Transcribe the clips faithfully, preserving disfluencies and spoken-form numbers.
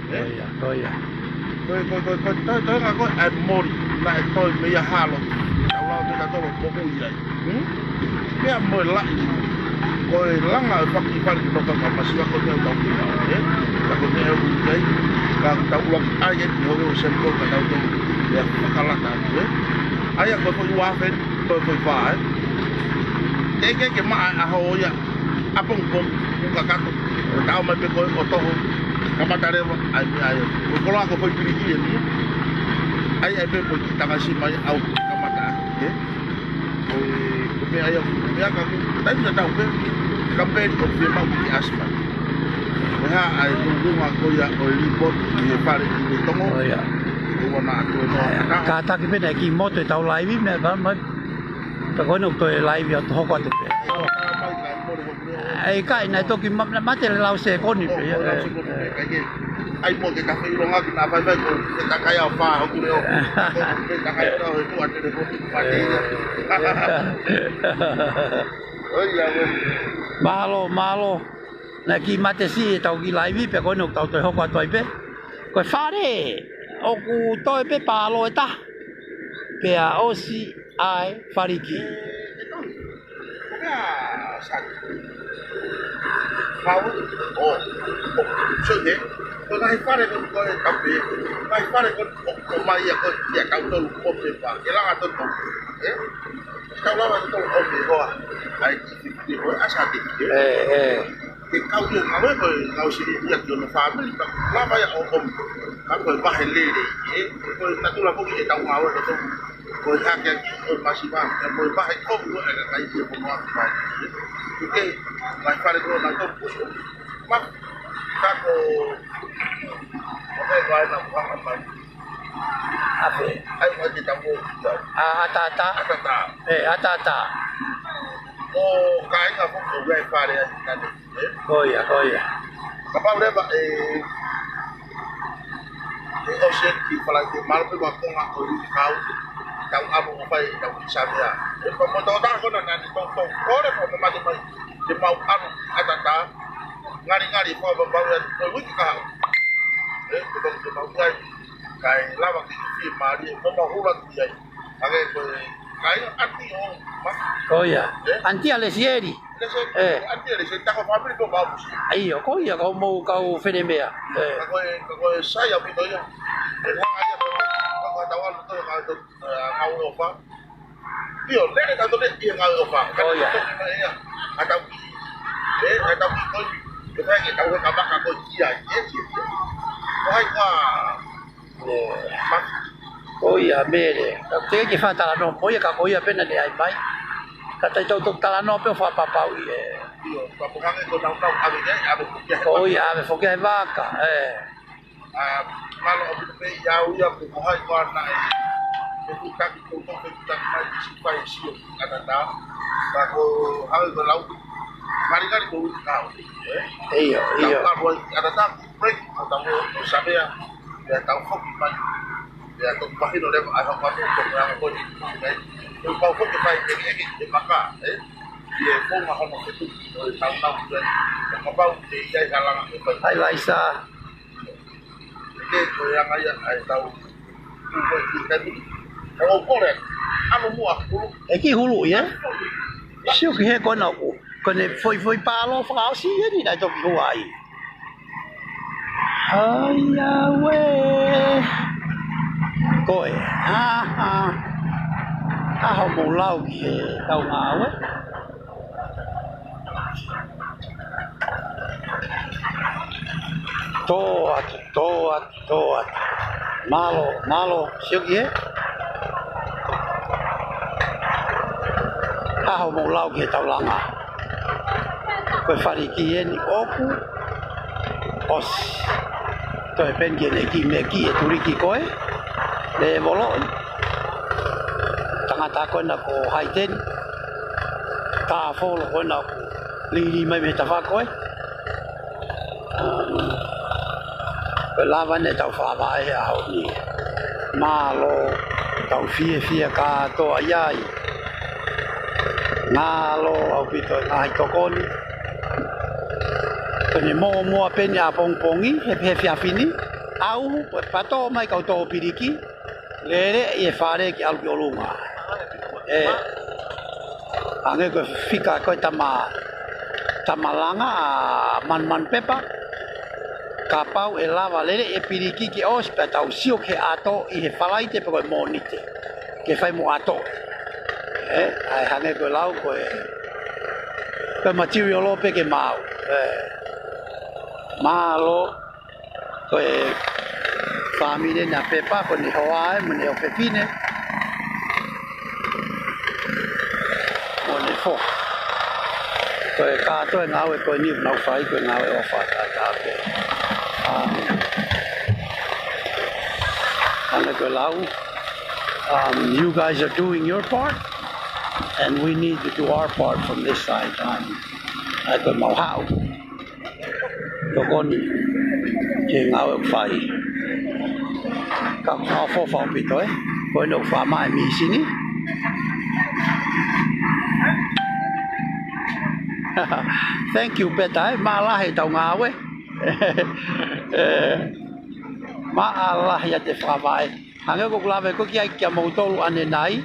Ko ia, ko ia. Ko e, ko e, ko e, ko e, toe, toe ngā ko e, ʻa e moli, naʻe toe mei ai halo. Tau lau te ka tolo moku i ai. Hmm? Pea mo e laʻi. Ko e langa ʻo e fakafale ki toka ka masiva ko e tau ki ai, ē? Ka ko e tau ki ai, ka tau ʻuluaki ʻai e ki hoke ʻo semi ko ka tau tau. Ia fakalata, ē? ʻAi ʻa ko e foʻi ua afe, ko e foʻi fā, ē? Teʻeki ke maʻa ʻa ho ia. ʻApongipongi, ʻo kakato, ʻo tau mai pē ko e ʻo toho, kamata leva, ʻai pē ʻai. Ko e koloa ko e foʻi piliki eni. ʻAi, ʻai pē foʻi tangasi mai au kamata, ē? Ko e, ko e meʻa ia, ko e meʻa ka ki, taimi na tau pē, ka pē ko e fiemaʻu ki ʻasi mai. Ko e hā ʻa e lulunga ko ia ʻo e lipoti ʻi he fale ʻi he tongo. Ko ia. Ko ua na atu e noa. Kātaki pē naʻe kiʻi motu e tau laivi, meʻa ka mai. Ka ko ena ʻoku toe laivi atu hoko atu pē. ʻAi kai, naʻe toki ma-, mate le lau sekoni pē, ia, ē. ʻAi mo ke ka fai longa ki na fai fai ko, ke ka kai au fa, hoku leo. Ko, ke ka kai au he kua te le ko, mate ia. ʻOi, ia, ʻoe. Mālō, mālō. Naʻe kiʻi mate siʻi e tau kiʻi laivi, pea ko ena ʻoku tau toe hoko atu ai pē. Ko e fale, ʻoku toe pē pālō e taha. Pea ʻosi ʻa e faliki. Ko mea sa. Pau. ʻO. ʻO. So, ē. Ko e ngaahi fale ko, ko e kape. Ngaahi fale ko, ko, ko mai ia ko, ia kau tolu ko pe pa. Ke langa tonu. Ē? Kau lava tonu ko pe hoa. ʻAi, ki, ki, ki, ko, ʻa sa ki, ē? Ē, ē. Ke kau ia ngāue ko e ngāue sili ia ki hono fāmili, ka lava ia ʻo, ʻo, ka ko e vahe lele, ē? Ko e natula ko e tau ngāue ko tonu. Ko e hake ki ʻo masiva, ka ko e vahe ko ʻo e kakai ki ʻo moa ki mai. Ke, mai fale ko na ko, ma, ka ko, ko e vahe na ko hanga mai. Afe. ʻAi, mai ki tau ko, ʻa, ʻatata. ʻAtata. Ē, ʻatata. Ko kāinga ko e fale ai, nane. Ko ia, ko ia. Kapau leva, ē, ē, ʻosi ki Falaite, mālō pē ʻa e konga ko e kau, tau ʻalu ʻo fai, tau ki Savea. Ē, ko mo tau tā kona nani, tau, tau, kole ko mo mate mai, te mau ʻalu, ʻatata, ngalingali, ko mo mau ia, ko e uike kahaʻu. Ē, ko tau te mau ia, kai lava ki fie mālie, mo mau hula ki ai. Ake ko e, kai anti o, ma. Ko ia. Ē? Anti ʻa Lesieli. Lesieli, ē. Anti ʻa Lesieli, tako fāmili ko mau pusi. ʻAi, ʻo ko ia, kau mou kau fene meʻa. Ē. Ka ko e, ka ko e sai ʻaupito ia. Ē, hanga ia ko, ka ko e tau ʻalu ko, ka ko, ē, ngāue ʻofa. ʻIo, lele ka tole ia ngāue ʻofa. Ko ia. Ka tau ki. Ē, ka tau ki ko. Ke fai ke tau he ka maka ko ia, ia, ia, ia. Ko hai kua. Ē, ma-, ko ia Mele. Ka te ke fakatalanoa mo ia ka ko ia pē naʻe ʻai mai. Ka tai tau toki talanoa pē ʻo fakapapauʻi ē. ʻIo, ka ko hangē ko nau nau ʻave ke, ʻave foki ʻa e vaka. Ko ia, ʻave foki ʻa e vaka, ē. ʻA, mālō ʻaupito pē ia au ia ko hai ko ana ē. Ke tu taki ko ko ke tu taki mai ki si fai sio ʻatata. Ka ko hangē ko lau. Maringali ko uti kau. Ē? ʻIo, ʻio. Ka ko ʻatata. Break, ʻo tau ʻo Savea, pea tau foki mai, pea tau mahino leva ʻa e hoko atu, ko e anga ko eni, ʻo tau foki mai, ke, ke, ke, ke maka, ē? ʻI he konga hono fetu, ʻo e tau nau, ē? Ka kapau, ke ʻi ai halanga, ke fai. Hai, Laisa. Ke, ko e anga ia, ʻa e tau, ko e ki temi, ka ʻo kole, ʻalu muʻa, hulu. ʻE ki hulu, ia? Sio ki he kona ʻoku. Ko ʻene foʻi foʻi pālō fakaʻosi eni naʻe toki hua ai. Hai, ʻauē. Ko e, ʻa, ʻa. ʻA hoʻomou lau ki he tau ngāue. Tō atu, tō atu. Tō atu. Mālō, mālō, sio ki he. ʻA hoʻomou lau ki he tau langa. Ko e faliki eni ʻoku ʻosi. Toe peni ke ne ki me ki e tuliki ko e. Le volo. Tangata ko ena ko Haiteni. Tāfolo ko ena ko lili mai mei he tafa ko e. Ko e lava eni ʻetau fakavaʻe he ʻaho ni. Mālō, tau fiefia kātoa ʻi ai. Mālō ʻaupito e ngaahi tokoni. Ko ʻene mōmoa pē eni ʻapongipongi, he, he efiafi ni. ʻAu, ko e pato mai kau tōpiliki, lele ʻi he fale ke ʻalu ki ʻolunga. ʻE, hangē ko e fika ko e tama, tama langa ʻa Manumanu Pepa, kapau ʻe lava lele ʻe piliki ke ʻosi pea tau sio ki he ʻato ʻi he Falaite pe ko e Mōnite. Ke fai mo ʻato. ʻE, ʻa e hangē ko e lau ko e, ko e material ʻo pē ke maau. ʻE, mālō. Ko e fāmili ʻa Pepa, ko ʻene hoa ē, mo ʻene ʻofefine, mo ʻene foha. Ko e kātoa e ngāue ko eni ʻoku nau fai, ko e ngāue ʻofa ʻataʻatā pē. Um, hangē ko e lau, um, you guys are doing your part, and we need to do our part from this side. Um, ʻa ia ko e mau haʻu. Tokoni ki he ngāue ʻoku fai. Ka ko e fakaʻofoʻofa ʻaupito, ē. Ko eni ʻoku fai mai e mīsini. Thank you, Peta, ē. Mālō lahi ʻetau ngāue. ʻE, mālō lahi ʻa e fakavaʻe. Hangē ko ʻeku lave ko ē ki ai kia moutolu ʻanenai.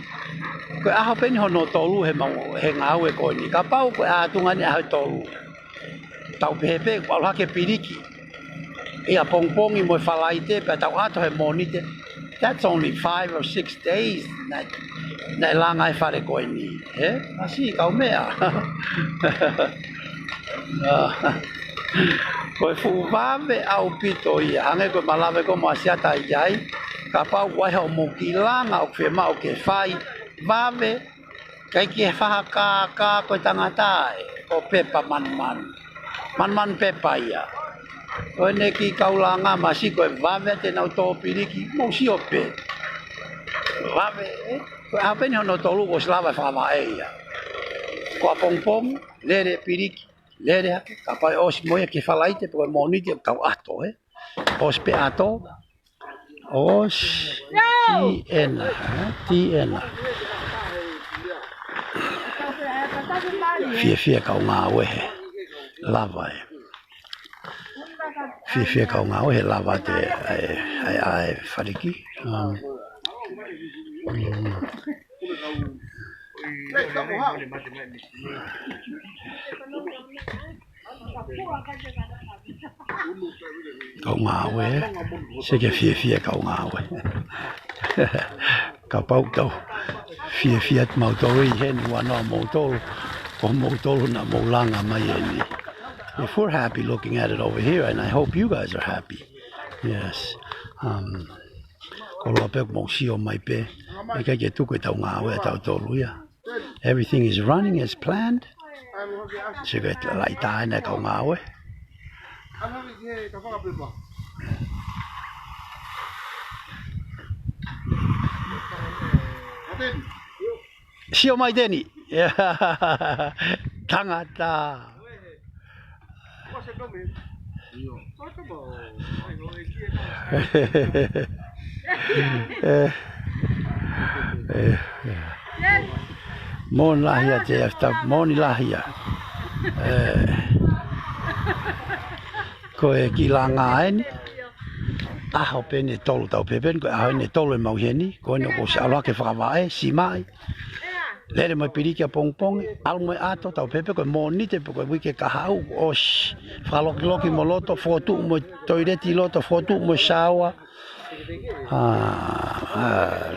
Ko e ʻaho pē eni hono tolu he mau, he ngāue ko eni. Kapau ko e ʻatunga ni ʻaho ʻe tolu. Tau pehē pē, ʻalu hake piliki. ʻI he ʻapongipongi mo e Falaite, pea tau ʻato he Mōnite. That's only five or six days. Naʻe, naʻe langa e fale ko eni. Ē? Masiʻi kau meʻa. Ko e fuʻu vave ʻaupito ia. Hangē ko e malave ko Masiata ʻi ai. Kapau ʻoku ʻi ai hoʻomou kiʻi langa ʻoku fiemaʻu ke fai. Vave. ʻIkai ke fakakākā ko e tangata ē, ko Pepa Manumanu. Manumanu Pepa ia. Ko ʻene kiʻi kau langa masiʻi ko e vave ʻa ʻenau tōpiliki, mou sio pē. Vave, ē? Ko e ʻaho pē eni hono tolu kuo ʻosi lava e fakavaʻe ia. Ko e ʻapongipongi, lele piliki, lele hake, kapau ʻe ʻosi mo ia ki he Falaite, pe ko e Mōnite, tau ʻato, ē? ʻOsi pē ʻato, ʻosi, tīʻena, ē? Tīʻena. Fiefia kau ngāue he lava ē. Fiefia kau ngāue he lava ʻa e, ʻa e, ʻa e faliki. Um, mm. Kau ngāue, ē? Sio ki he fiefia kau ngāue. Kapau tau fiefia atu mautolu ʻi heni ʻoku ʻi ai moutolu, ko moutolu naʻa mou langa mai eni. If we're happy looking at it over here, and I hope you guys are happy. Yes. Um, koloa pē ʻoku mou sio mai pē. ʻIkai ke tuku ʻetau ngāue ʻatautolu ia. Everything is running as planned. Sio ki he laʻitā ʻena ʻa e kau ngāue. Sio mai Teni. Tangata. ʻE, ʻe, ʻe. Moʻoni lahi ia Jeff, tā moʻoni lahi ia. ʻE, ko e kiʻi langa eni. ʻAho pē eni ʻe tolu tau pehē pē eni, ko e ʻaho eni ʻe tolu ʻemau ʻi heni, ko eni kuo ʻosi ʻalu hake fakavaʻe, siʻi mai. Lele mo e piliki ʻapongipongi, ʻalu mo e ʻato, tau pehē pē ko e Mōnite pe ko e uike kahaʻu, ʻosi. Fakalokiloki mo loto, fokotuʻu mo e toileti loto, fokotuʻu mo e shower. ʻA, ʻa,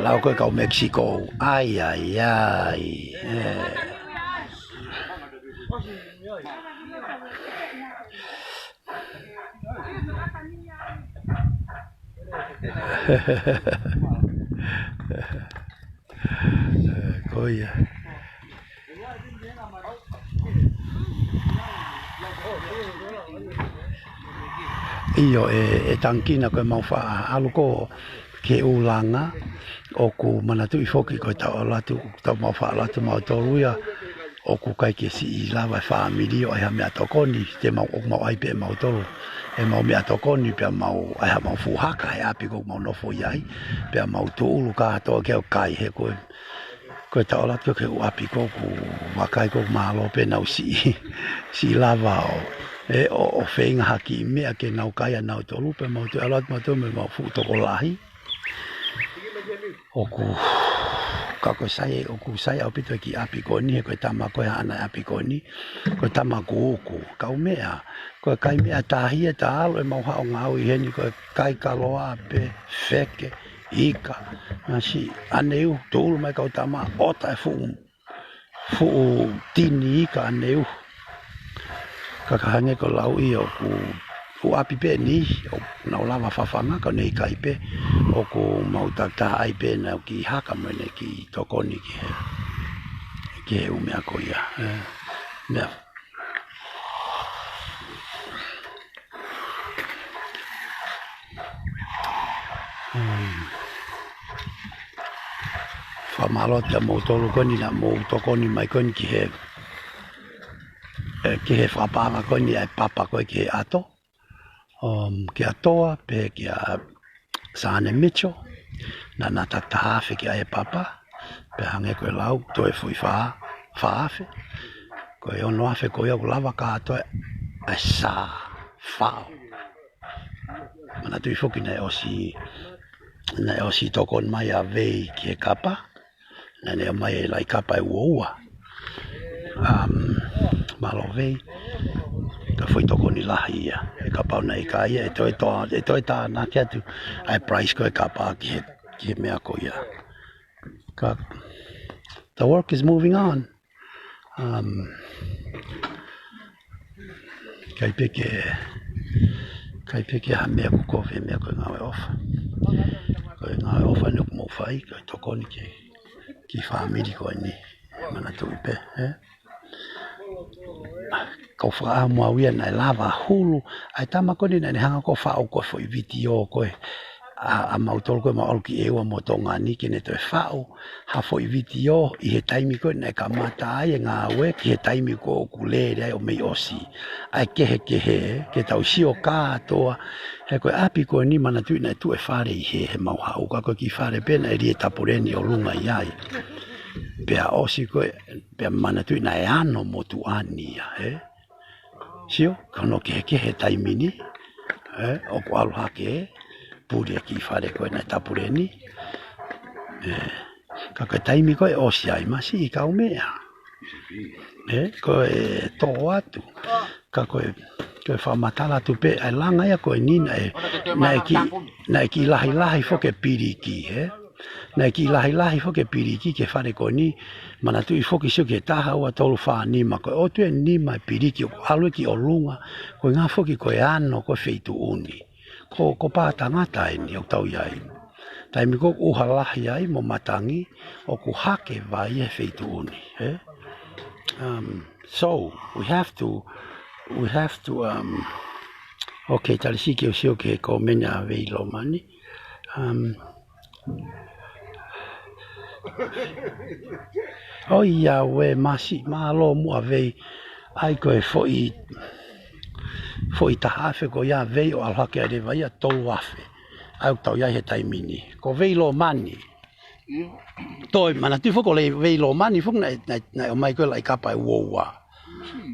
lau ko e kau Mexico. ʻAi, ʻai, ʻai. ʻE. Ko ia. ʻIo, ʻe, ʻe tangikina ko e mau faʻa ʻalu ko ē ki he ʻū langa, ʻoku manatuʻi foki ko e tau ʻalu atu, tau mau faʻa ʻalu atu mautolu ia, ʻoku ʻikai ke siʻi lava e fāmili ʻo ʻai ha meʻatokoni, te mau, ʻoku mau ʻai pē ʻe mautolu ʻemau meʻatokoni, pea mau ʻai ha mau fuʻu haka he ʻapi ʻoku mau nofo ai, pea mau tūʻulu kātoa ke ʻoku kai he ko e, ko e tau ʻalu atu ki he ʻū ʻapi ʻoku vakai ʻoku mālō pē nau siʻi, siʻi lava ʻo ʻE ʻo, ʻo feinga hake meʻa ke nau kai ʻa nautolu pea mau toe ʻalu atu mautolu mo ʻemau fuʻu tokolahi. ʻOku, ka ko e sai, ʻoku sai ʻaupito e kiʻi ʻapi ko eni, he ko e tama ko ē haʻana e ʻapi ko eni, ko e tama kuku. Kaumeʻa, ko e kai meʻa tahi ʻe talu ʻemau haʻu ʻo ngāue ʻi heni, ko e kai kaloa pē, feke, ika, masi, ʻaneu, tulu mai kau tama, ʻota e fuʻu fuʻu tini ika ʻaneu. Ka ka hangē ko e lau ia ʻoku, ʻoku ʻapi pē ni, ʻoku nau lava fafanga ka ne ʻikai pē, ʻoku mau takitaha ʻai pē ʻenau kiʻi haka mo ʻenau kiʻi tokoni ki he, ki he ʻū meʻa ko ia. ʻE, meʻa. Hmm. Fakamālō atu kia moutolu ko eni naʻa mou tokoni mai ko eni ki he, ʻe, ki he fakapaʻanga ko eni ʻa e papa ko ē ki he ʻato. Um, kia Toa, pehē kia Sane Mitchell, naʻa na takitaha afe ke ʻai e papa, pea hangē ko e lau, toe foʻi fā, fā afe. Ko e ono afe ko ia ʻoku lava kātoa ʻa e sā, fao. Manatuʻi foki naʻe ʻosi, naʻe ʻosi tokoni mai ʻa Vei ki he kapa. Naʻa ne ʻomai e laʻi kapa ʻe ua ua. Um, mālō Vei. Ka foʻi tokoni lahi ia. ʻE kapau naʻe ʻikai ia, ʻe toe toa, ʻe toe tānaki atu ʻa e price ko e kapa ki he, ki he meʻa ko ia. Ka, the work is moving on. Um, kai pē ke, kai pē ke ha meʻa ʻoku kovi, meʻa ko e ngāue ʻofa. Ko e ngāue ʻofa eni ʻoku mou fai, ko e tokoni ki he, ki he fāmili ko eni. Manatuʻi pē, ē? Kau fakaʻamu au ia naʻe lava hulu ʻa e tama ko eni naʻa ne hanga ko ē ʻo faʻu ko ē foʻi vitiō ko ē ʻa, ʻa mautolu ko ē mau ʻalu ki ʻEua mo Tonga ni ke ne toe faʻu ha foʻi vitiō ʻi he taimi ko ē naʻe kamata ai e ngāue ki he taimi ko ē ʻoku lele ai ʻo mei ʻosi. ʻA e kehekehe, ke tau sio kātoa, he ko e ʻapi ko eni manatuʻi naʻe tuʻu e fale ʻi he, he mau haʻu ka ko e kiʻi fale pē naʻe lie tapuleni ʻi ʻolunga ʻi ai. Pea ʻosi ko ē, pea manatuʻi naʻe ano motuʻa ni ia, ē? Sio, ka hono kehekehe taimi ni, ē, ʻoku ʻalu hake, puli e kiʻi fale ko ē naʻe tapuleni. Ē, ka ko e taimi ko ē ʻosi ai, masiʻi kaumeʻa. Ē, ko e tō atu. Ka ko e, ko e fakamatala atu pē, ʻa e langa ia ko eni naʻe, naʻe kiʻi, naʻe kiʻi lahilahi foki e piliki, ē? Naʻe kiʻi lahilahi foki e piliki ki he fale ko eni, manatuʻi foki sio ki he taha ua tolu fā nima, ko e ʻotu ʻe nima e piliki ʻoku ʻalu ia ki ʻolunga, ko e ʻuhinga foki ko e ano ko e feituʻu ni. Ko, ko pā tangata eni ʻoku tau ʻi ai. Taimi ko ē ʻoku ʻuha lahi ai mo matangi, ʻoku hake vai he feituʻu ni, ē? Um, so, we have to, we have to, um, okay, talisiki ʻo sio ki he kōmeni ʻa Vei Lomani. Um, ʻOiauē, masiʻi mālō muʻa Vei. ʻAi ko e foʻi, foʻi taha afe ko ia Vei ʻo ʻalu hake ai leva ia tolu afe. ʻAi ʻoku tau ʻi ai he taimi ni. Ko Vei Lomani. Toe, manatuʻi foki ko Vei Lomani foki naʻe, naʻe, naʻe ʻomai ko ē laʻi kapa ʻe ua ua.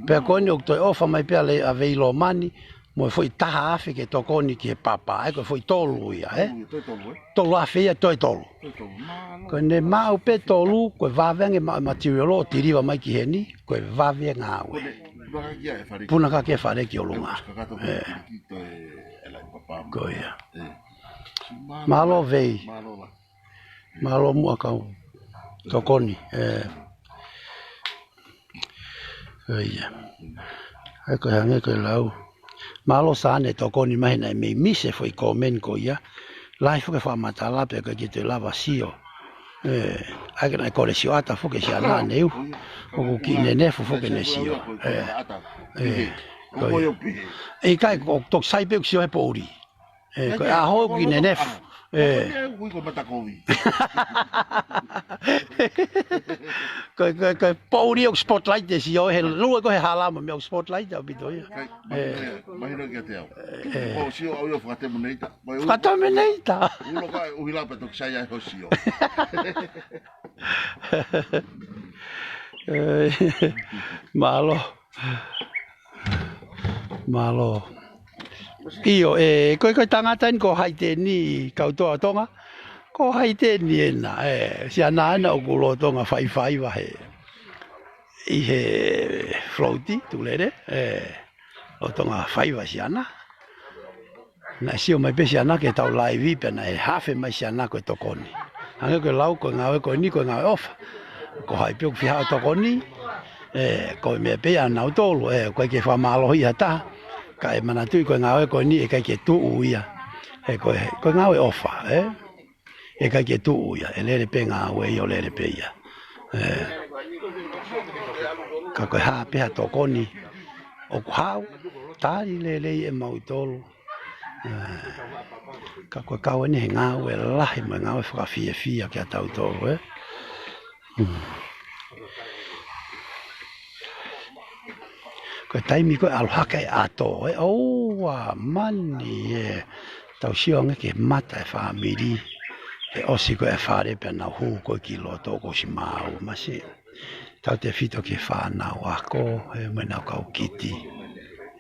Pea ko eni ʻoku toe ʻofa mai pē ʻa Vei Lomani, mo e foʻi taha afe ke tokoni ki he papa, ʻa ia ko e foʻi tolu ia, ē? Tolu ia, toe tolu, ē? Tolu afe ia, toe tolu. Toe tolu, mālō. Ko ʻene maʻu pē tolu, ko e vave ange maʻu e material ʻo tiliva mai ki heni, ko e vave ngāue. Ko ʻene, puna hake ia e fale. Puna hake e fale ki ʻolunga. Kakato pē, ē, ki toe e laʻi papa. Ko ia. Ē. Mālō, mālō Vei. Mālō la. Mālō muʻa kau tokoni, ē. ʻIo ia. ʻA ia ko e hangē ko e lau. Mālō Sane tokoni mai he naʻe mei misi e foʻi kōmeni ko ia. Lahi foki e fakamatala pea ʻikai ke toe lava sio. Ē, ʻa ia ke naʻe kole sio ʻata foki ʻe siana ʻaneu. ʻOku kiʻi nenefu foki ʻene sio. Ē, ē, ko ia. ʻIkai, ʻoku toki sai pē ʻoku sio he poʻuli. Ē, ko e ʻaho ʻoku kiʻi nenefu. Ē. Ko e matakovi. Ko e, ko e, ko e poʻuli ʻoku spotlight ʻe sio, he lue ko ē he hala mo e meʻa ʻoku spotlight ʻaupito ia. Kai, ē, mahino, mahino kiate au. Ē. ʻO sio au ia fakatemoneita. Fakatemoneita. Ulo ka e ʻuhila pē toki sai ai ho sio. Ē, mālō. Mālō. ʻIo, ē, ko e, ko e tangata eni ko Haiteni, kau toa Tonga. Ko Haiteni ena, ē, siana ena ʻoku lolotonga faifaiva he, ʻi he float, tulele, ē, lolotonga faiva siana. Naʻe sio mai pē siana ke tau laivi pea naʻe hafe mai siana ko e tokoni. Hangē ko e lau ko e ngāue ko eni ko e ngāue ʻofa. Ko hai pē ʻoku fie haʻu ʻo tokoni, ē, ko e meʻa pē ia ʻanautolu, ē, ʻoku ʻikai ke fakamālohi ha taha. Ka ʻe manatuʻi ko e ngāue ko eni ʻe ʻikai ke tuʻu ia. Ē, ko e, ko e ngāue ʻofa, ē. ʻE ʻikai ke tuʻu ia, ʻe lele pē ngāue ia ʻo lele pē ia. Ē. Ka ko e hā pē ha tokoni ʻoku haʻu, tali lelei ʻe mautolu. Ē. Ka ko e kau eni he ngāue lahi mo e ngāue fakafiefia kia tautolu, ē. Hmm. Ko e taimi ko e ʻalu hake ʻato, ē, ʻoua mani, ē, tau sio ange ki he mata e fāmili, ʻe ʻosi ko e fale pea nau hū ko ē ki loto kuo ʻosi maau, masiʻi. Tautefito ki he fānau ako, ē, mo ʻenau kau kiti.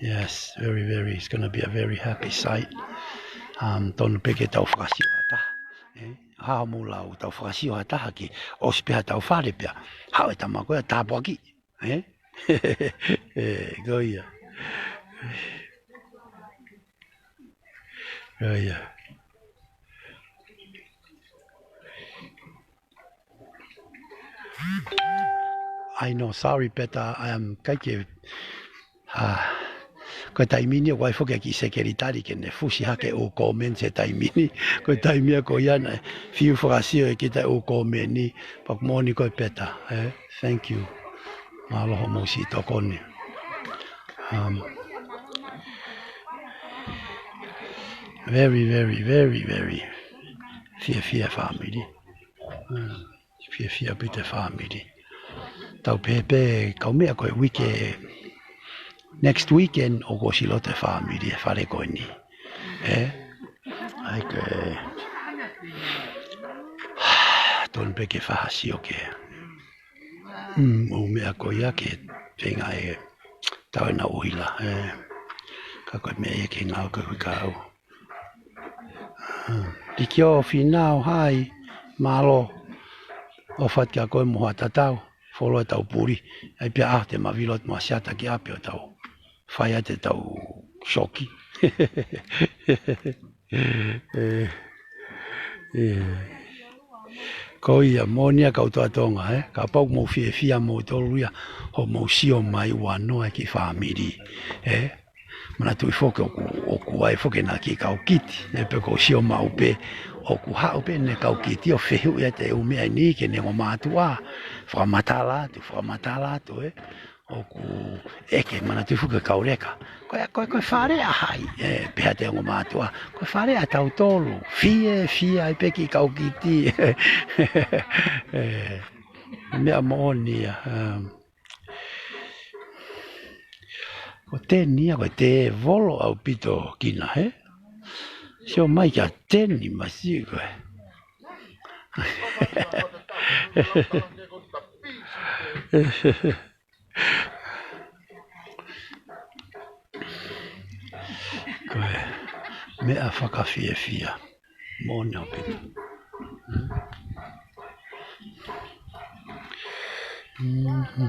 Yes, very, very, it's gonna be a very happy sight. Um, tonu pē ke tau fakasio ha taha, ē, ha mou lau tau fakasio ha taha ki, ʻosi pē ha tau fale pea haʻu e tama ko ē ʻo tāpuakiʻi. Ē? Ē, ko ia. Ko ia. I know, sorry, Peta, I am ʻikai ke, ah, ko e taimi ni ʻoku ʻi ai foki e kiʻi sekelitali ke ne fusi hake ʻū comment he taimi ni. Ko e taimi ia ko ia naʻe fiu fakasio ʻe kita ʻū comment ni, pea ʻoku moʻoni ko e Peta, ē? Thank you. Mālō hoʻomou siʻi tokoni. Um, very, very, very, very. Fiefia fāmili. Um, fiefia pē te fāmili. Tau pehē pē kau meʻa ko e uike, next weekend ʻoku ʻosi loto e fāmili he fale ko eni. Ē? ʻAi ke, tonu pē ke fakasio ki he, mm, ʻū meʻa ko ia ke feinga ʻe tau ʻenau ʻuhila, ē. Ka ko e meʻa ia ke ngāue ko e huikau. Likio Finau, hai, mālō. ʻOfa atu kia koe mo hoʻo tatau, folo e tau puli. ʻAi pē ʻa te ma vilo atu mo Asiata ki ʻapi ʻo tau fai atu e tau soki. Ē, ē. Ko ia, moʻoni ia kau toa Tonga, ē? Kapau ʻoku mou fiefia moutolu ia hoʻomou sio mai ua noa e kiʻi fāmili, ē? Manatuʻi foki ʻoku, ʻoku ʻi ai foki ʻena kiʻi kau kiti, ē, pea ʻoku ou sio maʻu pē ʻoku haʻu pē ʻene kau kiti ʻo fehuʻi atu e ʻū meʻa ni ki heʻene ongo mātuʻa, fakamatala atu, fakamatala atu, ē. ʻOku ʻeke, manatuʻi foki e kau leka. Ko e, ko e, ko e fale ʻa hai, ē, pehē atu e ongo mātuʻa. Ko e fale ʻa tautolu, fiefia ai pē kiʻi kau kiti. Ē, meʻa moʻoni ia, um, ko Teni ia, ko e tēvolo ʻaupito kina, ē? Sio mai kia Teni masiʻi ko ē. Ko e meʻa fakafiefia. Moʻoni ʻaupito. Mhm.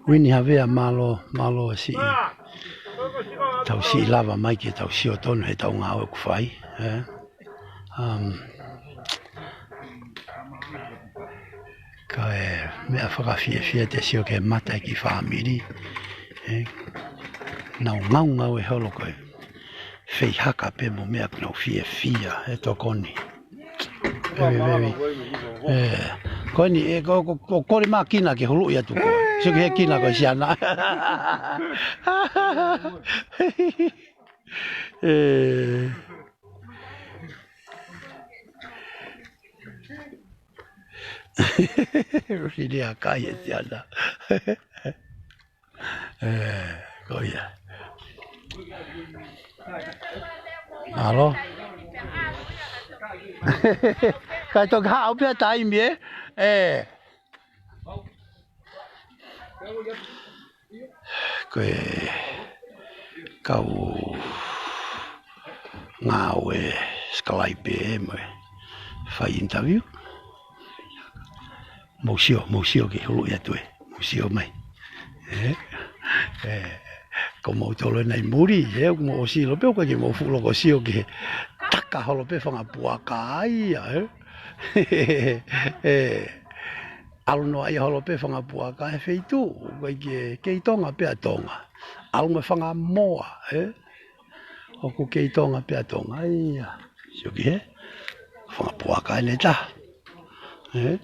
Uini Havea, mālō, mālō e siʻi. Tau siʻi lava mai ke tau sio tonu he tau ngāue ʻoku fai, ē? Um, ka e meʻa fakafiefia te sio ki he mata e kiʻi fāmili, ē? Nau ngaungaue holo ko e feihaka pē mo meʻa ʻoku nau fiefia, ē, tokoni. Very, very. Ē, ko eni, ē, ko, ko, ko, kole mai kina ke huluʻi atu ko ē. Sio ki he kina ko e siana. Ē. Usi lea kai e siana. Ē, ko ia. Mālō. Kai toki haʻu pē ha taimi, ē? Ē. ko e kau ngāue Skype mo e fai interview. Mou sio, mou sio ki he hulu ia tue. Mou sio mai. ʻE, ʻe, ko moutolu ʻena ʻi muli, ʻe, mou ʻosi ʻilo pē ʻoku ʻikai ke mou fuʻu loko sio ki he taka holo pē fanga puaka ia, ʻe. ʻE, ʻalu noa ia holo pē fanga puaka he feituʻu, ʻoku ʻikai ke, kei Tonga pē ʻa Tonga. ʻAlu mo e fanga moa, ʻe. ʻOku kei Tonga pē ʻa Tonga ia. Sio ki he fanga puaka ʻe taha. ʻE?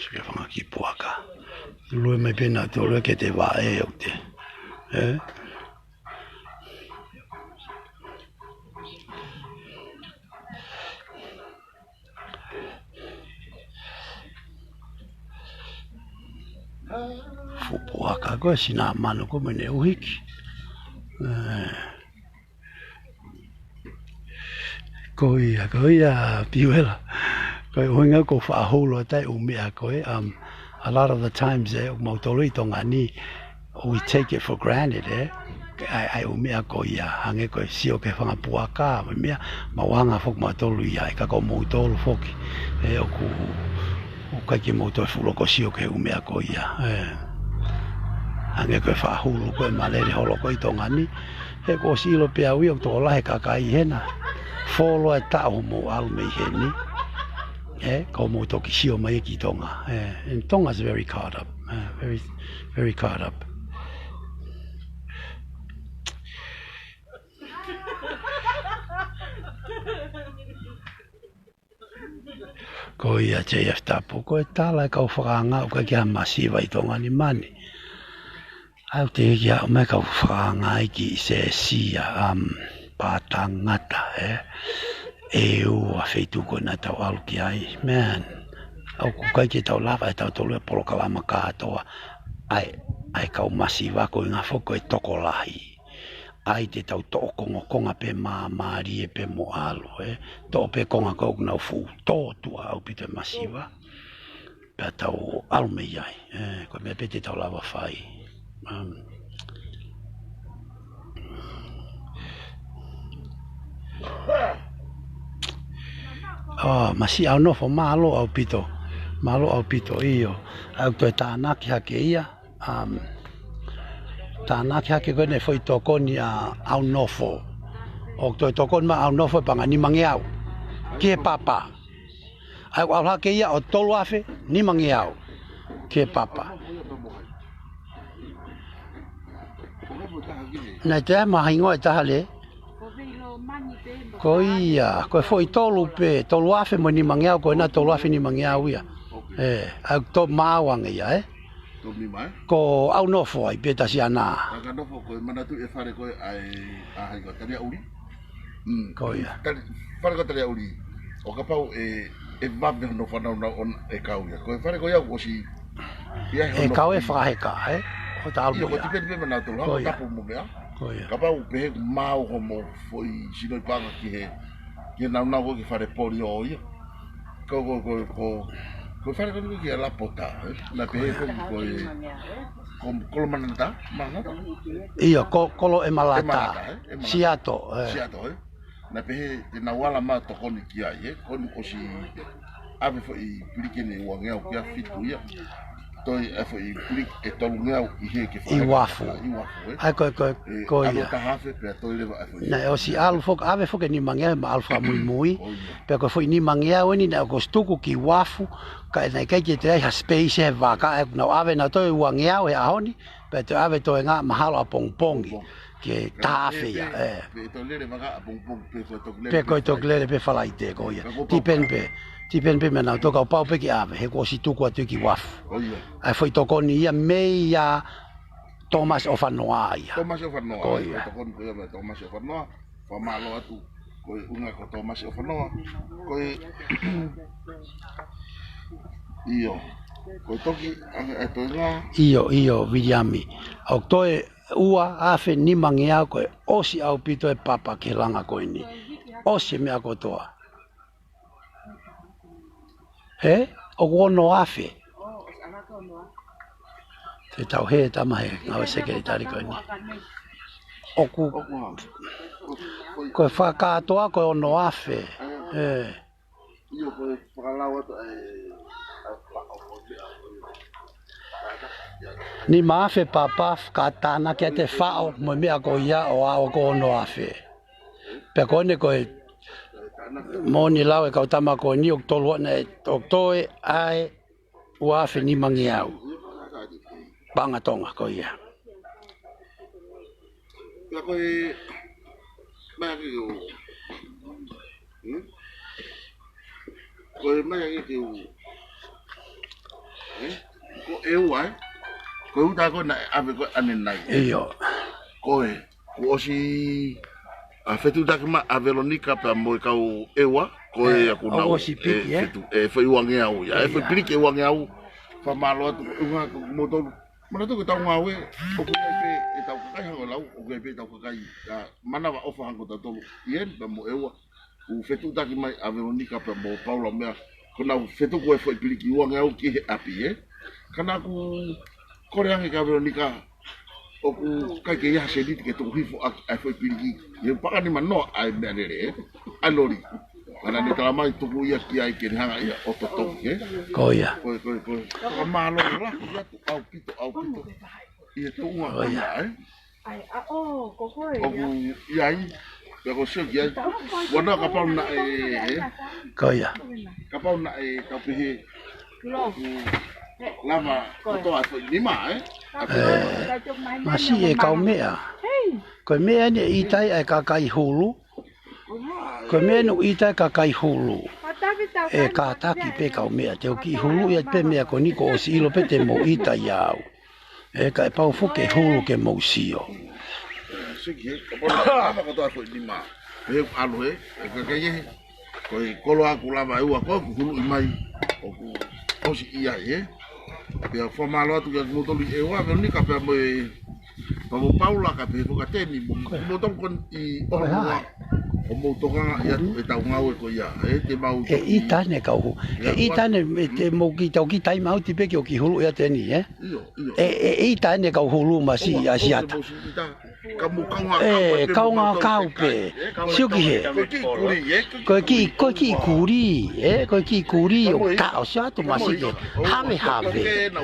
Sio ki he fanga kiʻi puaka. Lue mai pē nautolu ke te vaʻe ʻo te. ʻE? Fuʻu puaka ko e sina manu ko mene uhiki. ʻE. Ko ia, ko ia, Piuela. Ko e ʻuhinga ko e faʻa hulu ʻa e ʻū meʻa ko ē, um, a lot of the times, ʻe, ʻoku mautolu ʻi Tonga ni, we take it for granted, ʻe. ʻA e, ʻa e ʻū meʻa ko ia, hangē ko e sio ki he fanga puaka, mo e meʻa, mau anga foki mautolu ia, ʻe ka ko moutolu foki, ʻe, ʻoku, ʻoku ʻikai ke mou toe fuʻu loko sio ki he ʻū meʻa ko ia, ʻe. Hangē ko e faʻa hulu ko ē malele holo ko ē ʻi Tonga ni, he kuo ʻosi ʻilo pē au ia ʻoku tokolahi e kakai hena. Folo e taʻu hoʻomou ʻalu mei heni. ʻE, ka mou toki sio mai ki Tonga. ʻE, and Tonga's very caught up. ʻE, very, very caught up. Ko ia J F Tapu, ko e tala e kau fakaanga ʻoku ʻikai ke ʻi ai ha masiva ʻi Tonga ni mani. ʻOku teʻeki ke haʻu mai kau fakaanga ʻi he kiʻi sēsia, um, pātangata, ʻe. ʻE ua feituʻu ko ē naʻa tau ʻalu ki ai, man. ʻOku ʻikai ke tau lava ʻe tautolu e polokalama kātoa. ʻA e, ʻa e kau masiva ko e ʻuhinga foki ko e tokolahi. ʻAi te tau toʻo kongokonga pē māmālie pē mo ʻalu, ʻe. Toʻo pē konga ko ē ʻoku nau fuʻu tōtuʻa ʻaupito e masiva. Pea tau ʻalu mei ai, ʻe, ko e meʻa pē te tau lava fai. Um, ʻa, Masiʻaunofo, mālō ʻaupito. Mālō ʻaupito, ʻio. ʻOku toe tānaki hake ia. Um, tānaki hake ko ʻene foʻi tokoni ʻa ʻAunofo. ʻOku toe tokoni mai ʻAunofo e paʻanga nimangeau ki he papa. ʻA ia ʻoku ʻalu hake ia ʻo tolu afe nimangeau ki he papa. Naʻe toe ʻi ai mo ha hingoa ʻe taha leva. Ko ia, ko e foʻi tolu pē, tolu afe mo e nimangeau, ko ena tolu afe nimangeau ia. ʻE, ʻa ia ʻoku toe maau ange ia, ʻe? Tolu nima, ʻe? Ko ʻAunofo ai pē Tasiana. ʻA ia ko ʻAunofo ko e manatu e fale ko ē ʻa e, ʻa hai ko Taliaʻuli. Mm. Ko ia. Tali-, fale ko Taliaʻuli. ʻO kapau ʻe, ʻe vave hono fanongonongo ʻe kau ia. Ko e fale ko ia ʻoku ʻosi ia he ʻe hono kau e fakaheka, ʻe? Ko e talu ia. Ko e tipeni pē mena tolu, ko ia. Tapu mo meʻa. Ko ia. Kapau pehē ʻoku maau hoʻomo foʻi sino ʻi paʻanga ki he, ki he naunau ko ē ki he fale polio ia. Ko, ko, ko, ko, ko e fale ko ē ki he Lapota, ʻe? Naʻe pehē ko, ko e, ko, Kolomanata, Manata? ʻIo, ko, Kolo ʻEmalata. ʻEmalata, ʻe? ʻEmalata. Siato, ʻe. Siato, ʻe? Naʻe pehē te nau ala mai ʻo tokoni ki ai, ʻe? Ko eni ʻosi ʻave foʻi pilikene ʻe uangeau ki ai fitu ia. Toe ʻave foʻi piliki ʻe tolungeau ʻi he ke ʻi Uafu. ʻI Uafu, ʻe? ʻA ia ko, ko, ʻe, ko ia. ʻAlu taha afe pea toe leva ʻave foʻi. Naʻe ʻosi ʻalu foki, ʻave foki e nimangeau mo e ʻalu fakamuimui. Ko ia. Pea ko e foʻi nimangeau eni naʻe ʻosi tuku ki Uafu, ka naʻe ʻikai ke toe ʻi ai ha space he vaka, ʻa ia naʻa nau ʻave nautolu e uangeau he ʻaho ni, pea toe ʻave toenga mahalo ʻapongipongi. Pongipongi. Ke tafe ia, ʻe. Pe, pe toe lele vaka ʻapongipongi, pe ko e toki lele pe Falaite. Pe ko e toki lele pe Falaite, ko ia. Pe ko e pau. Tipeni pē, tipeni pē mena tau kapau pē ke ʻave, he kuo ʻosi tuku atu ki Uafu. Ko ia. ʻA e foʻi tokoni ia mei a Thomas ʻOfanoa ia. Thomas ʻOfanoa, ko ia. Ko e tokoni ko ia mei a Thomas ʻOfanoa, fakamālō atu, ko e ʻuhinga ko Thomas ʻOfanoa, ko e ʻIo. Ko e toki, ʻa e, ʻa e toenga. ʻIo, ʻio, Viliami. ʻOku toe ua afe nimangeau, ko e ʻosi ʻaupito e papa ki he langa ko eni. ʻOsi e meʻa kotoa. He? ʻOku ono afe. Te tau he tama he, ngāue sekelitali ko eni. ʻOku, ko e fakakātoa ko e ono afe. He. ʻIo, ko e fakalau atu ʻa e, ʻa e faʻo ko e meʻa ko ia. Nima afe papa, ka tānaki atu e faʻo mo e meʻa ko ia ʻo aʻu ko e ono afe. Pea ko eni ko e moʻoni lau e kau tama ko eni ʻoku tolu ana e ʻoku toe ʻa e ua afe nimangeau. Paʻanga Tonga ko ia. Pea ko e, mai ange ke u, hmm? Ko e mai ange ke u, eh? Ko e ua, eh? Ko e uta ko ē naʻe ʻave ko ē ʻanenai, eh? ʻIo. Ko e, kuo ʻosi, ʻa, fetuʻutaki mai ʻa Velonika pea mo e kau ʻEua, ko e, eh, ʻoku nau, ʻosi piki, eh, eh? Fetu-, eh, foʻi uangeau ia, eh, foʻi, ia, piliki e uangeau, fakamālō atu, ʻuhinga ko kimoutolu. Manatuʻi ko ʻetau ngāue, ʻoku ʻi ai pē ʻetau kakai hangē ko e lau, ʻoku ʻi ai pē ʻetau kakai, ʻa, manavaʻofa hangē ko tautolu. ʻI heni pea mo ʻEua, ʻoku fetuʻutaki mai ʻa Velonika pea mo Paula meʻa, ko ʻenau fetuku e foʻi piliki uangeau ki he ʻapi, eh? Ka naʻa ku kole ange kia Velonika, ʻoku ʻikai ke ʻi ai ha sēniti ke tuku hifo ʻaki ʻa e foʻi piliki. ʻI he paʻanga nimanoa ʻa e meʻalele, eh? ʻA e loli. Ka naʻa ne tala mai tuku ia ki ai ke ne hanga ia ʻo totongi, eh? Ko ia. Ko e, ko e, ko e. Fakamālō lahi atu ʻaupito, ʻaupito. ʻI he tuʻunga ko ia, eh? ʻOku ʻi ai, pea ko e sio ki ai. Ua noa kapau naʻe, eh? Ko ia. Kapau naʻe tau pehē ʻoku lava kotoa ʻa e foʻi nima, eh? Eh, masiʻi e kaumeʻa. Ko e meʻa eni ʻe ʻita ai ʻa e kakai Hulu. Ko e meʻa eni ʻoku ʻita ai e kakai Hulu. ʻE kātaki pē kaumeʻa, te u kiʻi huluʻi atu pē meʻa ko eni kuo ʻosi ʻilo pē te mou ʻita ia au. ʻE, kae pau foki ke hulu ke mou sio. Siki, he, kapau naʻe lava kotoa e foʻi nima. He, ʻalu he, e kakai he. Ko e koloa kuo lava ʻEua ko ē kuo huluʻi mai. ʻOku ʻosi ʻi ai, he. Pea fakamālō atu kia kimoutolu ʻi ʻEua, Velonika pea mo e, pea mo Paula ka pehē foki ʻa Teni, mo, kimoutolu ko eni ʻi ʻOhomoa. ʻO mou tokanga ʻi atu ʻetau ngāue ko ia, he, te mau ʻE ʻita eni e kau hu-, ʻe ʻita eni e te mou kiʻi tau kiʻi taimi ʻauti pē ke u kiʻi huluʻi atu eni, he. ʻIo, ʻio. ʻE, ʻe ʻita eni e kau Hulu masiʻi ʻa Siata. Ka mou kaungā kau pē, kaungā kau pē. Sio ki he. Ko e kiʻi kulī, ē? Ko e kiʻi, ko e kiʻi kulī, ē? Ko e kiʻi kulī ʻoku taʻo, sio atu masiʻi ke havehave, ē?